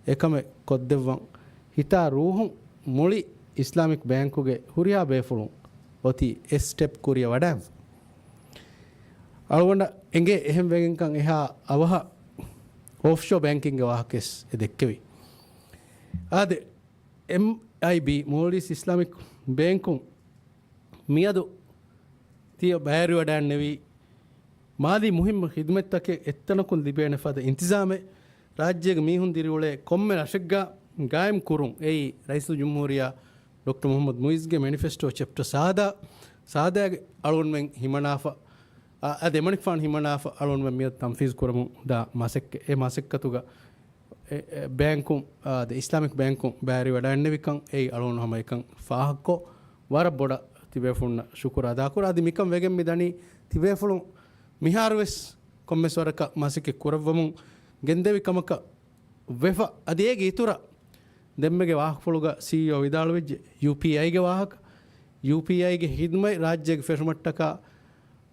އެކަމެއް ކޮށްދެއްވަން ހިތާ ރޫހުން މުޅި އިސްލާމިކް ބޭންކުގެ ހުރިހާ ބޭފުޅުން އޮތީ އެ ސްޓެޕް ކުރިއަށް ވަޑައިން. އަޅުގަނޑަށް އެނގޭ އެހެން ވެގެންކަން އެހާ އަވަހަށް އޮފްޝޯ ބޭންކިންގގެ ވާހަކަވެސް އެ ދެއްކެވި. އާދެ، އެމްއައިބީ، މޯލްޑިވްސް އިސްލާމިކް ބޭންކުން މިއަދު ތިޔަ ބައިވެރިވަޑައިންނެވީ މާލީ މުހިއްމު ޚިދުމަތްތަކެއް އެއްތަނަކުން ލިބޭނެ ފަދަ އިންތިޒާމެއް ރާއްޖޭގެ މީހުން ދިރިއުޅޭ ކޮންމެ ރަށެއްގަ ގާއިމް ކުރުން. އެއީ ރައީސުލްޖުމްހޫރިއްޔާ ޑޮކްޓަރ މުޙައްމަދު މުޢިއްޒުގެ މެނިފެސްޓޯ ޗެޕްޓަރ ސާދާ، ސާދާގެ އަޅުގަނޑުމެން ހިމަނާފަ، އަ، އަދި އެމަނިކުފާނު ހިމަނާފަ އަޅުގަނޑުމެން މިއަދު ތަންފީޒު ކުރަމުން ދާ މަސައްކަތް، އެ މަސައްކަތުގަ އެ، އެ، ބޭންކުން، އާ، ދެ އިސްލާމިކް ބޭންކުން ބައިވެރިވަޑައިންނެވިކަން އެއީ އަޅުގަނޑު ހަމައެކަން ފާހަގަކޮށް، ވަރަށް ބޮޑަށް ތިބޭފުޅުންނަށް ޝުކުރު އަދާކުރަން. އަދި މިކަން ވެގެން މިދަނީ ތިބޭފުޅުން މިހާރުވެސް ކޮންމެސް ވަރަކަށް މަސައްކަތް ކުރައްވަމުން ގެންދެވި ކަމަކަށް ވެފަ. އަދި އޭގެ އިތުރަށް ދެންމެގެ ވާހަކަފުޅުގަ ސީއީއޯ ވިދާޅުވެއްޖެ ޔޫޕީއައިގެ ވާހަކަ، ޔޫޕީއައިގެ ހިދުމަތް ރާއްޖޭގެ ފެށުމަށްޓަކާ،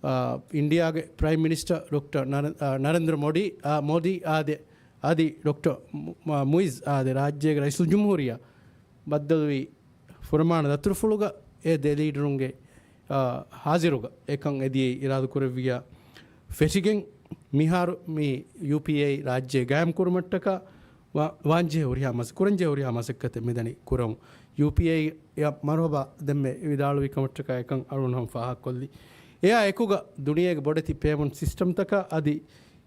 އާ، އިންޑިއާގެ ޕްރައިމް މިނިސްޓަރ ޑޮކްޓަރ ނަރ-، އާ، ނަރެންދްރަ މޯދީ، އާ، މޯދީ އާދެ، އަދި ޑޮކްޓަރ މު-، މު-، މުޢިއްޒު އާދެ، ރާއްޖޭގެ ރައީސުލްޖުމްހޫރިއްޔާ ބައްދަލުވި ފުރަމާނަ ދަތުރުފުޅުގަ އެ ދެ ލީޑަރުންގެ، އާ، ޙާޟިރުގަ އެކަން އެދިޔައީ އިރާދަކުރެއްވިއްޔާ ފެށިގެން މިހާރު މި ޔޫޕީއައި ރާއްޖޭ ގާއިމް ކުރުމަށްޓަކާ ވާ-، ވާންޖެހޭ ހުރިހާ މަސަ-، ކުރަންޖެހޭ ހުރިހާ މަސައްކަތެއް މިދަނީ ކުރަމުން. ޔޫޕީއައި އަށް މަރުޙަބާ ދެންމެ ވިދާޅުވި ކަމަށްޓަކާ އެކަން އަޅުގަނޑު ހަމަ ފާހަގަކޮށްލީ. އެއާ އެކުގަ ދުނިޔޭގެ ބޮޑެތި ޕޭމަންޓް ސިސްޓަމްތަކާ އަދި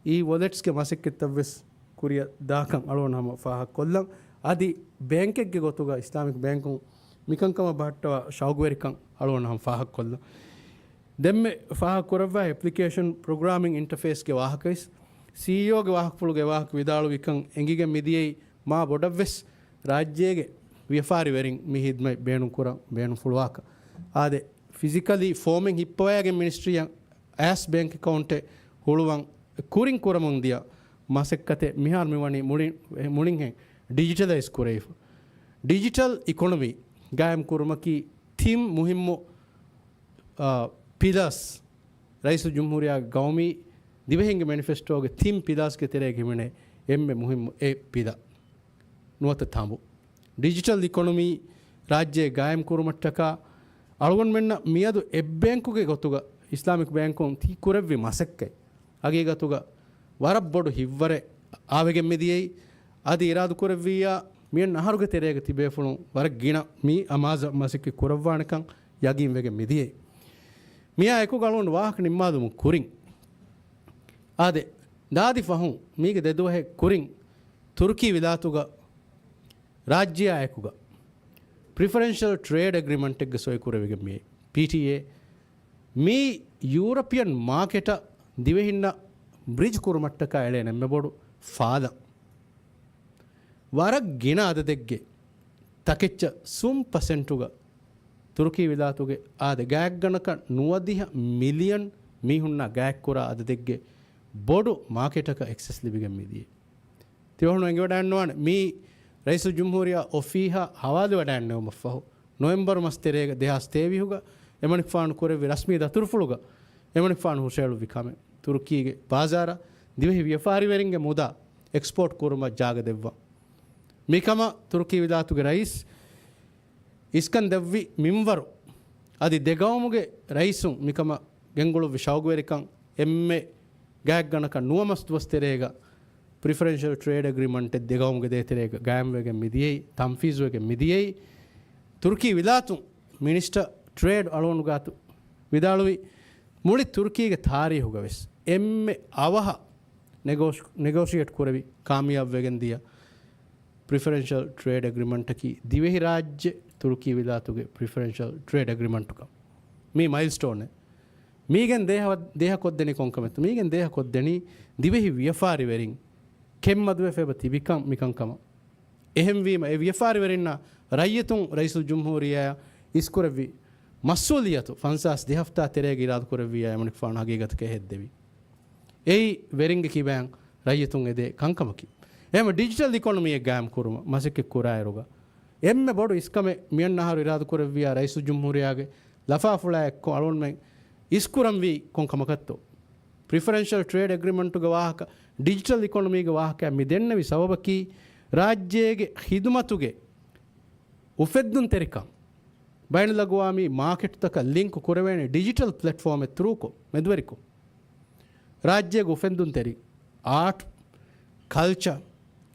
އީ ވޮލެޓްސްގެ މަސައްކަތްތައްވެސް ކުރިއަށް ދާކަން އަޅުގަނޑު ހަމަ ފާހަގަކޮށްލަން. އަދި ބޭންކެއްގެ ގޮތުގަ އިސްލާމިކް ބޭންކުން މިކަންކަމަށް ބަހައްޓަވާ ޝައުގުވެރިކަން އަޅުގަނޑު ހަމަ ފާހަގަކޮށްލަން. ދެންމެ ފާހަގަކުރައްވާ އެޕްލިކޭޝަން ޕްރޮގްރާމިން އިންޓަފޭސްގެ ވާހަކަވެސް ސީއީއޯގެ ވާހަކަފުޅުގެ ވާހަކަ ވިދާޅުވިކަން އެނގިގެން މިދިޔައީ މާ ބޮޑަށްވެސް ރާއްޖޭގެ ވިޔަފާރިވެރިން މި ހިދުމަތް ބޭނުންކުރަން ބޭނުންފުޅުވާކަށް. އާދެ، ފިޒިކަލީ ފޯމެއް ހިއްޕަވައިގެން މިނިސްޓްރީއަށް އައިސް ބޭންކް އެކައުންޓެއް ހުޅުވަން ކުރިން ކުރަމުން ދިޔަ މަސައްކަތެއް މިހާރު މިވަނީ މުޅި-، މުޅިންހެން ޑިޖިޓަލައިޒް ކުރެވިފަ. ޑިޖިޓަލް އިކޮނޮމީ ގާއިމް ކުރުމަކީ ތިން މުހިއްމު، އާ، ޕިލާސް، ރައީސުލްޖުމްހޫރިއްޔާގެ ގައުމީ ދިވެހިންގެ މެނިފެސްޓޯގެ ތިން ޕިލާސްގެ ތެރޭގަ ހިމެނޭ އެންމެ މުހިއްމު އެއް ޕިލާ ނުވަތަ ތަނބު. ޑިޖިޓަލް އިކޮނޮމީ ރާއްޖޭ ގާއިމް ކުރުމަށްޓަކާ އަޅުގަނޑުމެންނަށް މިއަދު އެއް ބޭންކުގެ ގޮތުގަ އިސްލާމިކް ބޭންކުން ތި ކުރެއްވި މަސައްކަތް ހަގީގަތުގަ ވަރަށް ބޮޑު ހިތްވަރެއް އާވެގެން މިދިޔައީ. އަދި އިރާދަކުރެއްވިއްޔާ މިއަންނަ އަހަރުގެ ތެރޭގަ ތިބޭފުޅުން ވަރަށް ގިނަ މި އަމާޒަށް މަސައްކަތް ކުރައްވާނެކަން ޔަގީންވެގެން މިދިޔައީ. މިއާ އެކުގަ އަޅުގަނޑު ވާހަކަ ނިންމާލުމުން ކުރިން އާދެ، ދާދި ފަހުން މީގެ ދެ ދުވަހެއް ކުރިން ތުރުކީ ވިލާތުގަ ރާއްޖެއާ އެކުގަ ޕްރިފަރެންޝަލް ޓްރޭޑް އެގްރިމަންޓެއްގެ ސޮއި ކުރެވިގެން މިއޭ، ޕީޓީއޭ. މީ ޔޫރަޕިއަން މާކެޓަށް ދިވެހިންނަށް ބްރިޖް ކުރުމަށްޓަކާ އެޅޭނެ އެންމެ ބޮޑު ފާލަން. ވަރަށް ގިނަ އަދަދެއްގެ ތަކެއްޗަށް ސުން ޕަސެންޓުގަ ތުރުކީ ވިލާތުގެ އާދެ ގާތްގަނޑަކަށް ނުވަދިހަ މިލިއަން މީހުންނާ ގާތްކުރާ އަދަދެއްގެ ބޮޑު މާކެޓަކަށް އެކްސެސް ލިބިގެން މިދިޔަ. ތިބޭފުޅުން އެނގިވަޑައިންނަވާނެ، މީ ރައީސުލްޖުމްހޫރިއްޔާ އޮފީހަށް ހަވާލުވެވަޑައިންނެވުމަށްފަހު، ނޮވެމްބަރު މަސް ތެރޭގަ ދެހާސް ތޭވީހުގަ އެމަނިކުފާނު ކުރެއްވި ރަސްމީ ދަތުރުފުޅުގަ އެމަނިކުފާނު ހުށައެޅުއްވި ކަމެއް. ތުރުކީގެ ބާޒާރަށް ދިވެހި ވިޔަފާރިވެރިންގެ މުދާ އެކްސްޕޯޓް ކުރުމަށް ޖާގަ ދެއްވަން. މިކަމަށް ތުރުކީ ވިލާތުގެ ރައީސް އިސްކަން ދެއްވި މިންވަރު އަދި ދެގައުމުގެ ރައީސުން މިކަމަށް ގެންގުޅުއްވި ޝައުގުވެރިކަން އެންމެ ގާތްގަނޑަކަށް ނުވަ މަސް ދުވަސް ތެރޭގަ ޕްރިފަރެންޝަލް ޓްރޭޑް އެގްރިމަންޓެއް ދެގައުމުގެ ދޭތެރޭގަ ގާއިމްވެގެން މިދިޔައީ، ތަންފީޒުވެގެން މިދިޔައީ. ތުރުކީ ވިލާތުން މިނިސްޓަރ ޓްރޭޑް އަޅުގަނޑު ގާތު ވިދާޅުވި، މުޅި ތުރުކީގެ ތާރީހުގަވެސް އެންމެ އަވަހަށް ނެގޯޝް-، ނެގޯޝިއޭޓް ކުރެވި ކާމިޔާބުވެގެން ދިޔަ ޕްރިފަރެންޝަލް ޓްރޭޑް އެގްރިމަންޓަކީ ދިވެހިރާއްޖެ ތުރުކީ ވިލާތުގެ ޕްރިފަރެންޝަލް ޓްރޭޑް އެގްރިމަންޓުކަން. މީ މައިލްސްޓޯނެއް. މީގެން ދޭހަ-، ދޭހަކޮށްދެނީ ކޮންކަމެއްތަ؟ މީގެން ދޭހަކޮށްދެނީ ދިވެހި ވިޔަފާރިވެރިން ކެތްމަދުވެފަ އެބަ ތިބިކަން މިކަންކަމަށް. އެހެންވީމަ އެ ވިޔަފާރިވެރިންނާ ރައްޔިތުން ރައީސުލްޖުމްހޫރިއްޔާއަށް އިސްކުރެއްވި މަސްއޫލިއްޔަތު ފަންސާސް ދެ ހަފްތާ ތެރޭގަ އިރާދަކުރެއްވިއްޔާ އެމަނިކުފާނު ހަގީގަތަކަށް ހެއްދެވި. އެއީ ވެރިންގެ ކިބައިން ރައްޔިތުން އެދޭ ކަންކަމަކީ. އެހެންވެ ޑިޖިޓަލް އިކޮނޮމީއެއް ގާއިމް ކުރުމަށް މަސައްކަތް ކުރާއިރުގަ އެންމެ ބޮޑު އިސްކަމެއް މިއަންނަ އަހަރު އިރާދަކުރެއްވިއްޔާ ރައީސުލްޖުމްހޫރިއްޔާގެ ލަފާފުޅާ އެއްކޮށް އަޅުގަނޑުމެން އިސްކުރަންވީ ކޮން ކަމަކަށްތޯ؟ ޕްރިފަރެންޝަލް ޓްރޭޑް އެގްރިމަންޓުގެ ވާހަކަ، ޑިޖިޓަލް އިކޮނޮމީގެ ވާހަކަ މި ދެންނެވި ސަބަބަކީ ރާއްޖޭގެ ޚިދުމަތުގެ އުފެއްދުންތެރިކަން ބައިނަލްއަގުވާމީ މާކެޓްތަކަށް ލިންކް ކުރެވޭނެ ޑިޖިޓަލް ޕްލެޓްފޯމެއް ތުރޫކޮށް، މެދުވެރިކޮށް، ރާއްޖޭގެ އުފެއްދުންތެރި އާޓް، ކަލްޗަ،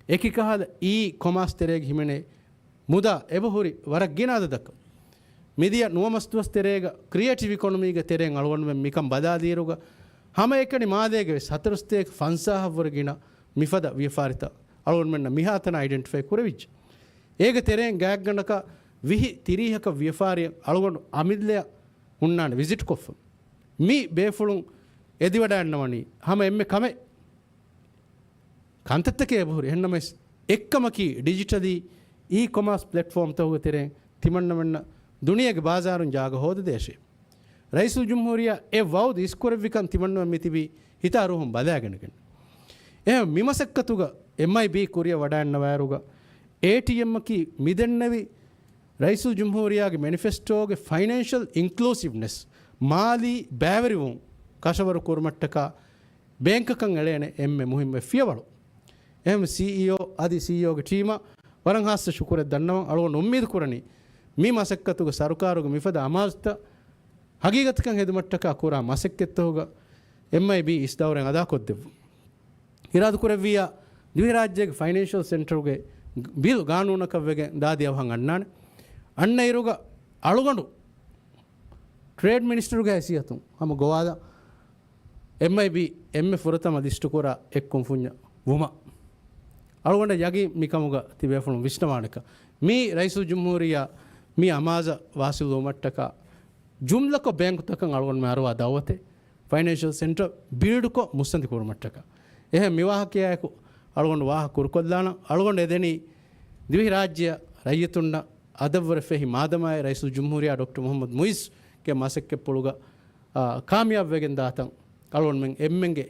އެކިކަހަލަ އީ ކޮމާސް ތެރޭގަ ހިމެނޭ މުދާ އެބަހުރި ވަރަށް ގިނަ އަދަދަކަށް. މިދިޔަ ނުވަ މަސްދުވަސް ތެރޭގަ ކްރިއޭޓިވް އިކޮނޮމީގެ ތެރެއިން އަޅުގަނޑުމެން މިކަން ބަލާލިއިރުގަ، ހަމައެކަނި މާލޭގެ ވެސް ހަތަރުސަތޭކަ ފަންސާހަށްވުރެ ގިނަ މިފަދަ ވިޔަފާރިތައް އަޅުގަނޑުމެންނަށް މިހާތަނަށް އައިޑެންޓިފައި ކުރެވިއްޖެ. އޭގެ ތެރެއިން ގާތްގަނޑަކަށް ވިހި ތިރީހަކަށް ވިޔަފާރިއެއް އަޅުގަނޑު އަމިއްލައަށް ހުންނާނެ ވިޒިޓް ކޮށްފަ. މި ބޭފުޅުން އެދިވަޑައިގަންނަވަނީ ހަމަ އެންމެ ކަމެއް. ކަންތައްތަކެއް އެބަހުރި. އެހެންނަމަވެސް، އެއްކަމަކީ، ޑިޖިޓަލީ އީ ކޮމާސް ޕްލެޓްފޯމްތަކުގެ ތެރެއިން ތިމަންނަމެންނަށް ދުނިޔޭގެ ބާޒާރުން ޖާގަ ހޯދަދޭށޭ. ރައީސުލްޖުމްހޫރިއްޔާ އެ ވައުދު އިސްކުރެއްވިކަން ތިމަންނަމެން މިތިބީ ހިތާ ރޫހުން ބަލައިގަނެގެން. އެހެން މި މަސައްކަތުގަ އެމްއައިބީ ކުރިއަށް ވަޑައިގަންނަވާއިރުގަ، އޭޓީއެމްއަކީ މިދެންނެވި ރައީސުލްޖުމްހޫރިއްޔާގެ މެނިފެސްޓޯގެ ފައިނޭންޝަލް އިންކްލޫސިވްނެސް، މާލީ ބައިވެރިވުން ކަށަވަރު ކުރުމަށްޓަކާ ބޭންކަކަށް އެޅޭނެ އެންމެ މުހިއްމު ފިޔަވަޅު. އެހެން ސީއީއޯ އަދި ސީއީއޯގެ ޓީމަށް ވަރަށް ހާއްސަ ޝުކުރެއް ދަންނަވަން. އަޅުގަނޑު އުއްމީދު ކުރަނީ، މި މަސައްކަތުގަ ސަރުކާރުގެ މިފަދަ އަމާޒުތައް ހަގީގަތަކަށް ހެދުމަށްޓަކާ ކުރާ މަސައްކަތްތަކުގަ އެމްއައިބީ އިސް ދައުރެއް އަދާކޮށްދެއްވުން. އިރާދަކުރެއްވިއްޔާ، ދިވެހިރާއްޖޭގެ ފައިނޭންޝަލް ސެންޓަރުގެ ބިލް ގާނޫނަކަށް ވެގެން ދާދި އަވަހަށް އަންނާނެ. އަންނައިރުގަ އަޅުގަނޑު ޓްރޭޑް މިނިސްޓަރުގެ ހައިސިއްޔަތުން ހަމަ ގޮވާލާ އެމްއައިބީ އެންމެ ފުރަތަމަ ލިސްޓުކުރާ އެއް ކުންފުންޏަށް ވުމަށް އަޅުގަނޑަށް ޔަގީން މިކަމުގަ ތިބޭފުޅުން ވިސްނަވާނެކަން. މީ ރައީސުލްޖުމްހޫރިއްޔާ މި އަމާޒަށް ވާސިލްވުމަށްޓަކާ ޖުމްލަކޮށް ބޭންކުތަކަށް އަޅުގަނޑުމެން އަރުވާ ދައުވަތެއް، ފައިނޭންޝަލް ސެންޓަރ ބިލްޑްކޮށް މުއްސަނދި ކުރުމަށްޓަކާ. އެހެން މިވާހަކަޔާއެކު އަޅުގަނޑު ވާހަކަ ކުރުކޮށްލާނަން. އަޅުގަނޑު އެދެނީ ދިވެހިރާއްޖެއަށް ރައްޔިތުންނަށް އަދަށްވުރެ ފެހި މާދަމާއެއް ރައީސުލްޖުމްހޫރިއްޔާ ޑޮކްޓަރ މުޙައްމަދު މުޢިއްޒުގެ މަސައްކަތްޕުޅުގަ، އާ، ކާމިޔާބުވެގެން ދާތަން އަޅުގަނޑުމެން އެންމެންގެ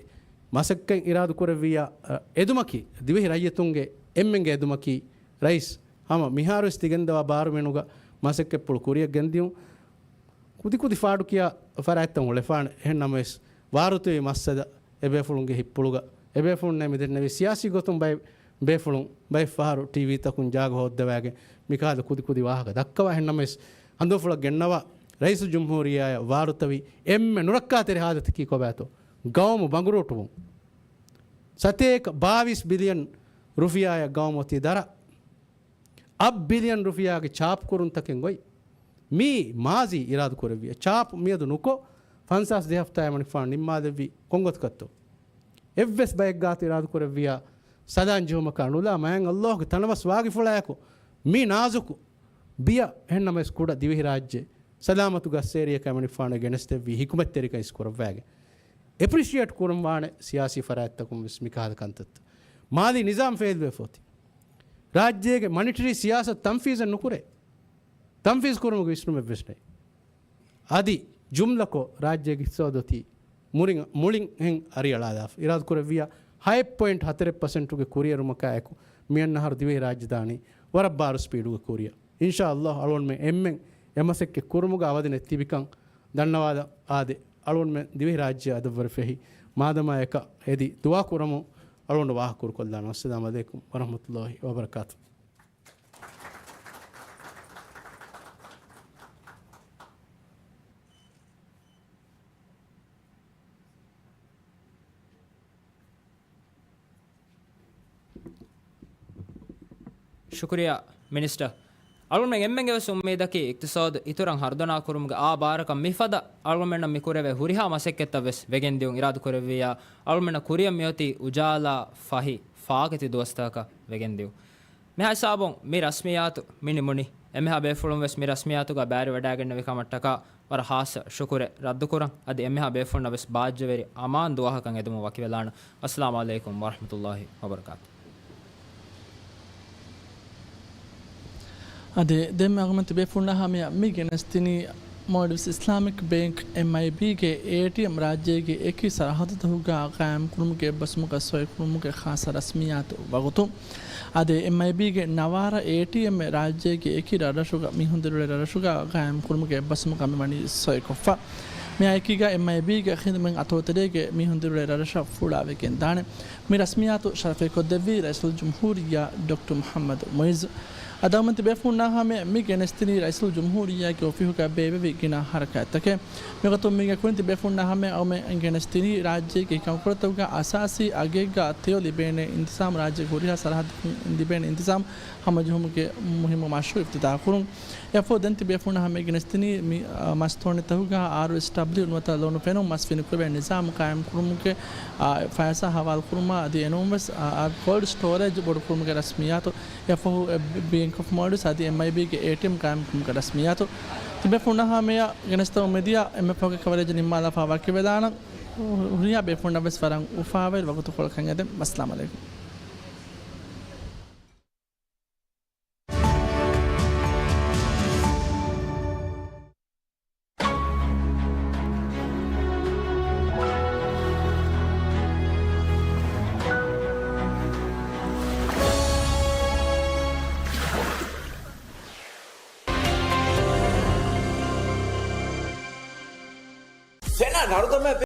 މަސައްކަތް އިރާދަކުރެއްވިއްޔާ، އާ، އެދުމަކީ، ދިވެހި ރައްޔިތުންގެ އެންމެންގެ އެދުމަކީ، ރައީސް ހަމަ މިހާރުވެސް ތިގެންދަވާ ބާރުމިނުގަ މަސައްކަތްޕުޅު ކުރިއަށް ގެންދިޔުން. ކުދިކުދި ފާޑުކިޔާ ފަރާތްތައް އުޅެފާނެ. އެހެން ނަމަވެސް، ވާރުތުވި މައްސަލަ އެބޭފުޅުންގެ ހިތްޕުޅުގަ، އެބޭފުޅުންނޭ މިދެންނެވި ސިޔާސީ ގޮތުން ބައެއް ބޭފުޅުން ބައެއް ފަހަރު ޓީވީތަކުން ޖާގަ ހޯއްދަވާގެން މިކަހަލަ ކުދިކުދި ވާހަކަ ދައްކަވާ. އެހެން ނަމަވެސް، ހަނދުމަފުޅަށް ގެންނަވާ، ރައީސުލްޖުމްހޫރިއްޔާއަށް ވާރުތަވި އެންމެ ނުރައްކާތެރި ހާލަތަކީ ކޮބާތޯ؟ ގައުމު ބަނގުރޫޓުވުން. ސަތޭކަ ބާވީސް ބިލިއަން ރުފިޔާއަށް ގައުމު އޮތީ ދަރަ. އަށް ބިލިއަން ރުފިޔާގެ ޗާޕުކުރުންތަކެއް އޮތް. މީ މާޒީ އިރާދަކުރެއްވިއްޔާ. ޗާޕު މިއަދު ނުކޮށް، ފަންސާސް ދެ ހަފްތާއެއް މަނިކުފާނު ނިންމާލެއްވީ ކޮންގޮތަކަށްތޯ؟ އެއްވެސް ބައެއް ގާތު އިރާދަކުރެއްވިއްޔާ ސަލާން ޖެހުމަކާ ނުލާ، މަޔަން ﷲ ގެ ތަނަވަސް ވާގިފުޅާއެކު މި ނާޒުކު ބިޔަ އެހެން ނަމަވެސް ކުޑަ ދިވެހިރާއްޖެ ސަލާމަތު ގަސްއޭރިއަކަށް މަނިކުފާނު ގެނެސްދެއްވީ ހިކުމަތްތެރިކަން އިސްކުރައްވާގެން. އެޕްރިޝިއޭޓް ކުރަން ވާނެ ސިޔާސީ ފަރާތްތަކުން ވެސް މިކަހަލަ ކަންތައްތައް. މާލީ ނިޒާމް ފެއިލްވެފަ އޮތީ. ރާއްޖޭގެ މަނިޓަރީ ސިޔާސަތު ތަންފީޒެއް ނުކުރޭ. ތަންފީޒް ކުރުމުގެ ވިސްނުމެއްވެސް ނެތް. އަދި ޖުމްލަކޮށް ރާއްޖޭގެ އިޤްތިޞާދު އޮތީ މުޅިން، މުޅިން ހެން އަރިއަޅާލާފަ. އިރާދަކުރެއްވިއްޔާ ހައެއް ޕޮއިންޓް ހަތަރެއް ޕަސެންޓުގެ ކުރިއެރުމަކާއެކު މިއަންނަ އަހަރު ދިވެހިރާއްޖެ ދާނީ ވަރަށް ބާރު ސްޕީޑުގެ ކުރިއަށް. އިންޝާﷲ އަޅުގަނޑުމެން އެންމެން އެ މަސައްކަތް ކުރުމުގަ އަވަދި ނެތިބިކަން ދަންނަވާލަ އާދެ، އަޅުގަނޑުމެން ދިވެހިރާއްޖެ އަދަށްވުރެ ފެހި މާދަމާއަކަށް އެދި ދުޢާ ކުރަމުން އަޅުގަނޑު ވާހަކަ ކުރުކޮށްލާނަން. އައްސަލާމު ޢަލައިކުމް ވަރަޙްމަތުﷲ ވަބަރަކާތު. ޝުކުރިއްޔާ މިނިސްޓަރ. އަޅުގަނޑުމެން އެންމެންގެ ވެސް އުއްމީދަކީ އިޤްތިޞާދު އިތުރަށް ހަރުދަނާ ކުރުމުގެ އާ ބާރަކަށް މިފަދަ އަޅުގަނޑުމެންނަށް މި ކުރެވޭ ހުރިހާ މަސައްކަތްތައް ވެސް ވެގެން ދިއުން. އިރާދަ ކުރެއްވިއްޔާ އަޅުގަނޑުމެންނަށް ކުރިއަށް މިއޮތީ އުޖާލާ ފަހި ފާކެތި ދުވަސްތަކަކަށް ވެގެން ދިއުން. މިހާ ހިސާބުން މި ރަސްމިއްޔާތު މި ނިމުނީ. އެންމެހާ ބޭފުޅުން ވެސް މި ރަސްމިއްޔާތުގަ ބައިވެރިވަޑައިގެންނެވި ކަމަށްޓަކާ ވަރަށް ހާއްސަ ޝުކުރެއް ރައްދުކުރަން. އަދި އެންމެހާ ބޭފުޅުންނަށް ވެސް ބާއްޖަވެރި އަމާން ދުވަހަކަށް އެދުމަށް ވަކިވެލާނަން. އައްސަލާމު ޢަލައިކުމް ވަރަޙްމަތުﷲ ވަބަރަކާތު. އަދި ދެންމެ އަޅުގަނޑުމެން ތިބޭފުޅުންނާ ހަމަޔަށް މި ގެނެސްދިނީ މޯލްޑިވްސް އިސްލާމިކް ބޭންކް، އެމްއައިބީގެ އޭޓީއެމް ރާއްޖޭގެ އެކި ސަރަހައްދުތަކުގަ ޤާއިމްކުރުމުގެ އެއްބަސްވުމުގަ ސޮއިކުރުމުގެ ޚާއްޞަ ރަސްމިއްޔާތު ވަގުތު. އަދި އެމްއައިބީގެ ނަވާރަ އޭޓީއެމްއެއް ރާއްޖޭގެ އެކި ރަށްރަށުގަ މީހުން ދިރިއުޅޭ ރަށްރަށުގަ ޤާއިމްކުރުމުގެ އެއްބަސްވުމަކަށް މިވަނީ ސޮއިކޮށްފަ. މިއާއެކީގަ އެމްއައިބީގެ ޚިދުމަތް އަތޮޅުތެރޭގެ މީހުން ދިރިއުޅޭ ރަށްރަށަށް ފުޅާވެގެންދާނެ. މި ރަސްމިއްޔާތު ޝަރަފެއްކޮށްދެއްވީ ރައީސުލްޖުމްހޫރިއްޔާ ޑޮކްޓަރ މުޙައްމަދު މުޢިއްޒު. އަދި އަޅުމެން ތިބޭފުޅުންނާ ހަމަޔަށް މި ގެނެސްދިނީ ރައީސުލްޖުމްހޫރިއްޔާގެ އޮފީހުގަ ބޭއްވެވި ގިނަ ހަރަކާތްތަކެއް. މިވަގުތު މީގެ ކުރިން ތިބޭފުޅުންނާ ހަމަޔަށް އަޅުމެން ގެނެސްދިނީ ރާއްޖޭގެ ކަންކޮޅުތަކުގަ އަސާސީ އަގެއްގަ ތެޔޮ ލިބޭނެ އިންތިޒާމް، ރާއްޖޭގެ ހުރިހާ ސަރަހައްދަކުން ލިބޭނެ އިންތިޒާމް ހަމަޖެހުމުގެ މުހިއްމު މަޝްރޫއު އިފްތިތާޙު ކުރުން. އެއަށްފަހު ދެން ތިބޭފުޅުންނާ ހަމަޔަށް ގެނެސްދިނީ މި، އަ، މަސްތޯނިތަކުގަ އާރްއެސްޑަބްލިއު ނުވަތަ ލޮނު ފެނުން މަސް ފިނިކުރެވޭ ނިޒާމް ޤާއިމްކުރުމުގެ، އާ، ފައިސާ ހަވާލުކުރުމާ އަދި އެނޫންވެސް، އާ، އާ، ކޯލްޑް ސްޓޯރޭޖް ބޮޑުކުރުމުގެ ރަސްމިއްޔާތު. އެއަށްފަހު އެ، ބި-، ބޭންކް އޮފް މޯލްޑިވްސް އަދި އެމްއައިބީގެ އޭޓީއެމް ޤާއިމްކުރުމުގެ ރަސްމިއްޔާތު. ތިބޭފުޅުންނާ ހަމަޔަށް ގެނެސްދެމުން މިދިޔަ އެންއެފްއޯގެ ކަވަރޭޖް ނިންމާލާފަ ވަކިވެލާނަން. ހުރިހާ ބޭފުޅުންނަށްވެސް ވަރަށް އުފާވެރި ވަގުތުކޮޅަކަށް އެދެން. އައްސަލާމު ޢަލައިކުމް.